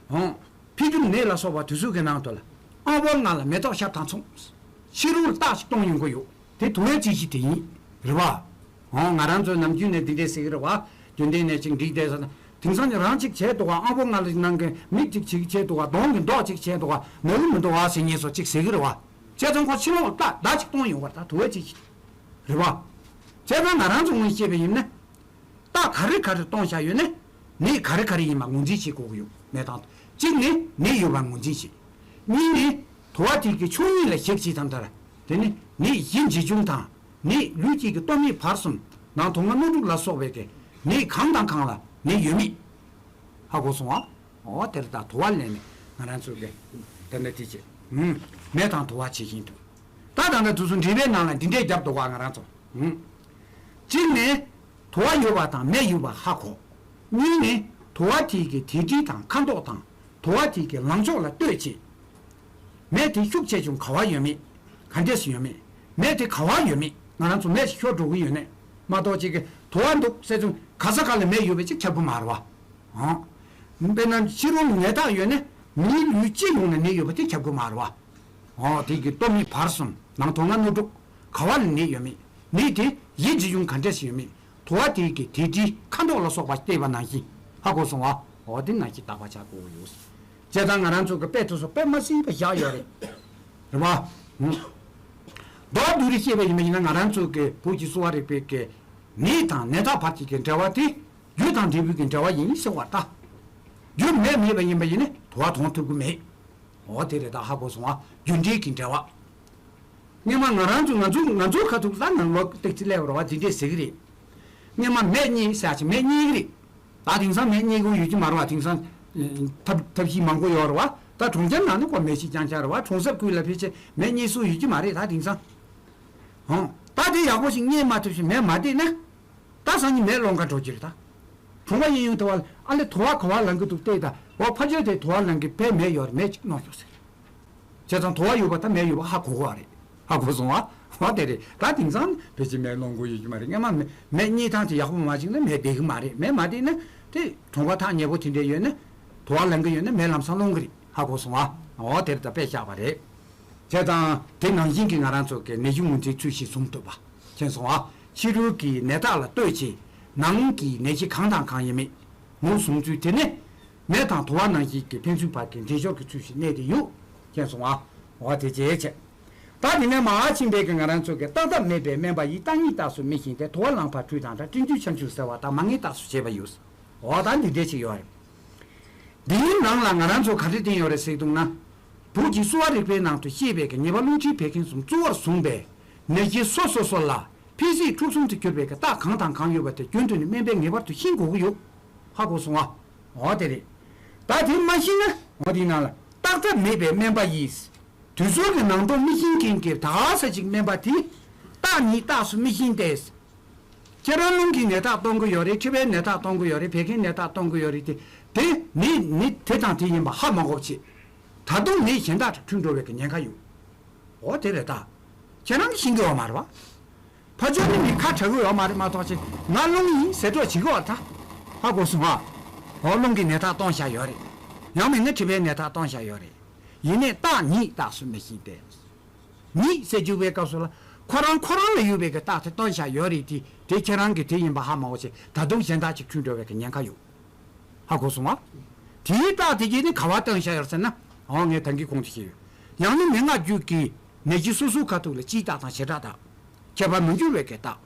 འོང་། ཕི་ཏུ་ནད་ལ་སོགས་པ་དེ་ཚོ་གི་ནང་དུ་ལ། ཨང་པོ་ལྔ་ལ་མེ་ཏོག་ཤར་དང་མཚུངས། ཕྱི་རོལ་རྟགས་ཤིག་གཏོང་ཡོང་གི་ཡོད། དེ་དུ་བའི་རྩིས་གཞི་དེ་ཡིན། རེད་བ། འོང་། ང་རང་ཚོའི་ནམ་རྒྱུན་ནས་འདི་འདྲས་ཟེར་གི་རེད་བ། རྒྱུན་ལྡན་ནས་ཅིག་འགྲིག་བསྡད་ས་ན། དེང་སང་ནི་རང་ཅིག་བྱས་འདུག་ག་ཨང་པོ་ལྔ་ལ་ནང་གི་མིག་ཅིག་བྱེད་ཀྱི་བྱས་འདུག་ག་གདོང་གི་མདོག་ཅིག་བྱས་འདུག་ག་ན་གི་མི་འདུག་ག་ཟེར་མཁན་ཚོ་ཅིག་ཟེར་གི་རེད་བ། བྱས་ཙང་ཁོ་ཕྱི་ལོགས་རྟགས་བརྡ་ཅིག་གཏོང་ཡོང་བ་རེད། ད་དུ་བའི་རྩིས་གཞི་དེ། རེད་བ། བྱས་ཙང་ང་རང་ཚོ་ངོས་བཤད་པ་ཡིན་ན། རྟགས་ག་རེ་ག་རེ་གཏོང་བཞག་ཡོད་ན། ནད་ག་རེ་ག་རེ་ཡིན་པ་ངོས་འཛིན་བྱེད་དགོས་ཀྱི་ཡོད། ནད་དང་། གཅིག་ནི་ནད་ཡོད་པ་ངོས་འཛིན་བྱེད། གཉིས་ནི་དུ་བ་དེ་གི་ཕྱོགས་གཉིས་ལ་བཞག་བྱེད་དང་ལྟར། དེ་ནི་ནད་གཞི་འབྱེད་འབྱུང་དང་། ནད་ལུས་དཀྱིལ་གྱི་སྟོད་སྨད་བར་གསུམ། ནང་དུང་ལྔ་སྣོད་དྲུག་ལ་སོགས་པའི་གི་ནད་གང་དང་གང་ལ་ནད་ཡོད་མེད། ཧ་གོ་སོང་ཨ། འོ་དེར་ད་དུ་བ་ལེན་ནས་ང་རང་ཚོ་གི་ད་ནི་དེ་བྱེད། ཨུམ། མེ་དང་དུ་བ་ཇི་བཞིན་དུ། ད་ད་ལྟ་དུས་སུ་འགྲེལ་པའི་ནང་ལ་འདི་འདྲས་རྒྱབ་འདུག་ག་ང་རང་ཚོ། ཨུམ། གཅིག་ནི། དུ་བ་ཡོད་པ་དང་མེ་ཡོད་པ་ཧ་གོ། གཉིས་ནི། དུ་བ་དེ་གི་དེད་དཔྱིད་དང་ཁ་མདོག་དང་། དུ་བ་དེ་གི་ལངས་ཕྱོགས་ལ་ལྟོས་བྱེད། མེ་དེ་ཤུགས་ཆེ་ཆུང་ག་བ་ཡོད་མེད། ག་འདྲས་སུ་ཡོད་མེད། མེ་དེ་ག་བ་ཡོད་མེད། ང་རང་ཚོ་མེ་ཞིག་ཤོར་འགྲོ་གི་ཡོད་ནས་མ་གཏོགས་ཅིག་གི་དུ་བ་འདུག་ཟེར་ཙང་ག་ས་ག་ལ་མེ་ཡོད་པ་ཅིག་ཁྱབ་གི་མ་རེད་བ། ཨང་། དཔེར་ན་ཕྱི་རོལ་ནད་རྟགས་ཡོད་ན་མིའི་ལུས་སྤྱི་ཡོངས་ལ་ནད་ཡོད་པ་དེ་ཁྱབ་གི་མ་རེད་བ། ཨང་། དེ་གི་སྟོད་སྨད་བར་གསུམ་ནང་དུང་ལྔ་སྣོད་དྲུག་ག་བ་ལ་ནད་ཡོད་མེད། ནད་དེ་གཞི་འབྱེད་འབྱུང་ག་འདྲས་སུ་ཡོད་མེད། དུ་བ་དེ་གི་དེད་དཔྱིད་ཁ་མདོག་ལ་སོགས་པ་བལྟས་པ་ནང་བཞིན། ཧ་གོ་སོང་ཨ། འོ་དེ་ནང་བཞིན་བརྟག་པ་བྱ་དགོས་ཡོད། བྱས་ཙང་ང་རང་ཚོ་གི་དཔེ་དེ་ཚོ་དཔེ་མ་སྲིད་པ་བཞག་ཡོད་རེད། རེད་བ། ཧུམ། མདོར་བསྡུས་རེ་བཤད་པ་ཡིན་པ་ཡིན་ན་ང་རང་ཚོ་གི་བོད་ཀྱི་གསོ་བ་རིག་པའི་གི་ནད་དང་ནད་རྟགས་བར་གྱི་གི་འབྲེལ་བ་དེ་རྒྱུ་དང་འབྲས་བུ་གི་འབྲེལ་བ་ཡིན་ཟེར་བ་ལྟ། རྒྱུ་མེད་མེད་པ་ཡིན་པ་ཡིན་ན་དུ་བ་མཐོང་ཐུབ་ཀྱི་མེད། འོ་དེ་རེད་ད། ཧ་གོ་སོང་ཨ། རྒྱུ་འབྲས་ཀྱི་འབྲེལ་བ། སྔོན་མ་ང་རང་ཚོ་ང་ཚོ་ང་ཚོའི་ཁ་ཐུག་ལ་ནང་ལོགས་ཏིག་ཙི་སླེབས་པ་རེད་བ། དེ་འདྲས་ཟེར་གི་རེད། སྔོན་མ་མེ་རྙེད་ཟེར་ཡག་ཅིག་མེ་རྙེད་གི་རེད། ད་དེང་སང་མེ་རྙེད་གི་ཡོད་ཀྱི་མ་རེད་བ། དེང་སང་ཐབས་ཐབས་ཤེས་མང་པོ་ཡོད་རེད་བ། ད་གྲོང་ཁྱེར་ནང་ནི་ཁོ་མེ་ཤིང་རྐྱང་རྐྱང་རེད་བ། གྲོང་གསེབ་ཁུལ་ལ་ཕལ་ཆེར་མེ་རྙེད་སྲོལ་ཡོད་ཀྱི་མ་རེད་ད་དེང་སང་། ཧང་། ད་དེ་ཡག་པོ་ཞིག་རྙེད་མ་ཐུབ་ཞིག་མེ་མ་བསྡད་ན། ད་སང་ཉིན་མེ་སློང་ག་འགྲོ་རྒྱུ་རེད་ད། གྲོང་པ་གཡས་གཡོན་དུ་བ་ལ་ཨ་ལེ་དུ་བ་ག་བ་ལངས་གི་འདུག་བལྟས་ད། འོ་ཕ་ཆོས་དེ་དུ་བ་ལངས་གི་བས་མེ་ཡོད་རེད། མེ་གཅིག་སློང་ཤོག་ཟེར། བྱས་ཙང་དུ་བ་ཡོད་པ་དང་མེ་ཡོད་པ་ཧ་གོ་གོ་བ་རེད། ཧ་གོ་སོང་བ། འོ་དེ་རེད། ད་དེང་སང་ཕལ་ཆེར་མེ་སློང་གི་ཡོད་ཀྱི་མ་རེད། སྔོན་མ་མེ་མེ་རྙེད་སྟངས་དེ་ཡག་པོ་མ་བྱུང་ན་མེ་བསྡད་གི་མ་རེད། མེ་མ་བསྡད་ན་དེ་གྲོང་པ་ཐག་ཉེ་པོ་དེ་འདྲས་ཡོད་ན། དུ་བ་ལངས་གི་ཡོད་ན་མེ་ལམ་སང་སློང་གི་རེད། ཧ་གོ་སོང་བ། འོ་དེར་ད་དཔེ་བཞག་པ་རེད། བྱས་ཙང་དེ་ནང་བཞིན་གྱི་ང་རང་ཚོ་གི་ནད་གཞི་ངོས་འཛིན་ཚུལ་བཞིན་བཟུང་ཐུབ་པ། མཁྱེན་སོང་ཨ། ཕྱི་རོལ་གྱི་ནད་རྟགས་ལ་ལྟོས་བྱས། ནང་གི་ནད་གཞི་གང་དང་གང་ཡིན་མིན་ངོས་བཟུང་ཚུལ་དེ་ནི། མེ་དང་དུ་བ་ནང་བཞིན་གྱི་ཕན་ཚུན་བར་གྱི་འབྲེལ་སྦྱོར་གྱི་ཚུལ་བཞིན་གནས་ཏེ་ཡོད། མཁྱེན་སོང་ཨ། འོ་དེ་བྱས་བྱས། ད་དེ་ནས་མར་ཕྱིན་པའི་གི་ང་རང་ཚོ་གི་རྟག་ཐབས་མེད་པའི་སྨན་པ་ཡིས། རྟག་ཉིད་རྟགས་སུ་མི་ཤེས་ཏེ། དུ་བ་ལངས་པ་དྲུད་དང་འདྲ། སྤྲིན་དུ་ཆར་ཆུ་ཟེར་བ་དང་། མ་ངེས་རྟགས་སུ་བྱས་པ་ཡོད། འོ་ད་འདི་འདྲས་ཅིག་ཡོད་རེད། འདིའི་ནང་ལ་ང་རང་ཚོ་ག་རེ་བསྟན་ཡོད་རེད་ཟེར་འདུག་ན། བོད་ཀྱི་གསོ་བ་རིག་པའི་ནང་དུ་བཤད་པའི་གི་ཉེས་པ་རླུང་མཁྲིས་བད་ཀན་གསུམ་གཙོ་བོར་བཟུང་བའི་ནད་གཞི་སོ་སོ་སོ་ལ་ཕན་སེམས་འཁྲུག་གསུམ་དུ་གྱུར་པའི་གི་རྟགས་གང་དང་གང་ཡོད་པ་དེ་རྒྱུན་དུ་ནི་སྨན་པས་ངེས་པར་དུ་ཤེས་དགོས་ཀྱི་ཡོད། ཧ་གོ་སོང་ཨ། འོ་དེ་རེད། ད་དེ་མ་ཤེས་ན་འོ་དེའི་ནང་ལ་རྟག་ཐབས་མེད་པའི་སྨན་པ་ཡིས། དུས་ཚོད་ཀྱི་ནང་དུ་མི་ཤེས་མཁན་གྱི་ད་ག་ས་ཅིག་སྨན་པ་དེས་རྟག་ཉིད་རྟགས་སུ་མི་ཤེས་ཏེ། ཁྱེད་རང་རླུང་གི་ནད་རྟགས་གཏོང་གི་ཡོད་རེད། མཁྲིས་པའི་ནད་རྟགས་གཏོང་གི་ཡོད་རེད། བད་ཀན་ནད་རྟགས་གཏོང་གི་ཡོད་རེད་དེ། དེ་ནི་ནི་དེ་དང་དེ་ཡིན་པ་ཧ་མ་གོ་བྱེད། ད་དུང་ནད་གཞན་དག་ཏུ་འཁྲུལ་འགྲོ་བའི་གི་ཉེན་ཁ་ཡོད། འོ་དེ་རེད་ད། ཁྱེད་རང་གིས་ཤེས་ཀྱི་ཡོད་མ་རེད་བ། ཕ་ཆོས་ནི་མི་ཁ་གྲག་གི་ཡོད་མ་རེད་མ་གཏོགས་ཅིག་ང་རླུང་ཡིན་ཟེར་སྒྲོག་བྱེད་ཀྱི་ཡོད་རེད་ད། ཧ་གོ་སོང་ཨ། འོ་རླུང་གི་ནད་རྟགས་གཏོང་བཞག་ཡོད་རེད། ཡང་མིན་ན་མཁྲིས་པའི་ནད་རྟགས་གཏོང་བཞག་ཡོད་རེད། ཡིན་ནའི་རྟག་ཉིད་རྟགས་སུ་མི་ཤེས་ཏེ། ཉིད་ཟེར་བཅུག་པའི་སྐབས་སུ་ལ་ཁོ་རང་ཁོ་རང་ལ་ཡོད་པའི་གི་རྟགས་དེ་སྟོན་བྱ་ཡོད་རེད་དེ། དེ་ཁྱེད་རང་གི་དེ་ཡིན་པ་ཧ་མ་གོ་བྱས་ད་དུང་གཞན་དག་ཅིག་འཁྲུལ་འགྲོ་བའི་གི་ཉེན་ཁ་ཡོད། ཧ་གོ་སོང་ཨ། དེའི་རྟགས་དེ་གྱིས་ནི་ག་བ་སྟོན་བྱ་ཡོད་ཟེར་ན། འོ་ངས་ད་གིན་གོང་དུ་བཤད་ཡོད། ཡང་ན་མན་ངག་རྒྱུད་ཀྱི་ནད་གཞི་སོ་སོའི་ཁ་ཐུག་ལ་སྤྱིའི་རྟགས་དང་བྱེ་བྲག་རྟགས། ཁྱད་པར་མི་འགྱུར་བའི་གི་རྟགས།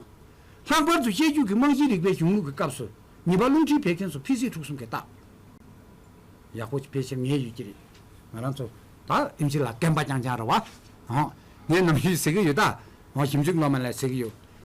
ལྷག་པར་དུ་བཤད་རྒྱུད་ཀྱི་རྨང་གཞིའི་རིག་པའི་གཞུང་ལུགས་ཀྱི་སྐབས་སུ་ ཉི་པ་རླུང་འཕྲིན་ཕེབས་མཁན་ཚོ་ཕི་སི་དྲུག་གསུམ་གྱི་རྟགས། ཡག་པོ་ཕལ་ཆེར་ངེས་ཡོད་ཀྱི་རེད། ང་རང་ཚོ་ད་ཨེམ་ཆི་ལ་རྐན་པ་རྐྱང་རྐྱང་རེད་བ། ཨོ། ངས་ནམ་རྒྱུན་ཟེར་གྱི་ཡོད་ད། ཨོ་ཞིབ་འཇུག་སློབ་མ་ལ་ཟེར་གྱི་ཡོད།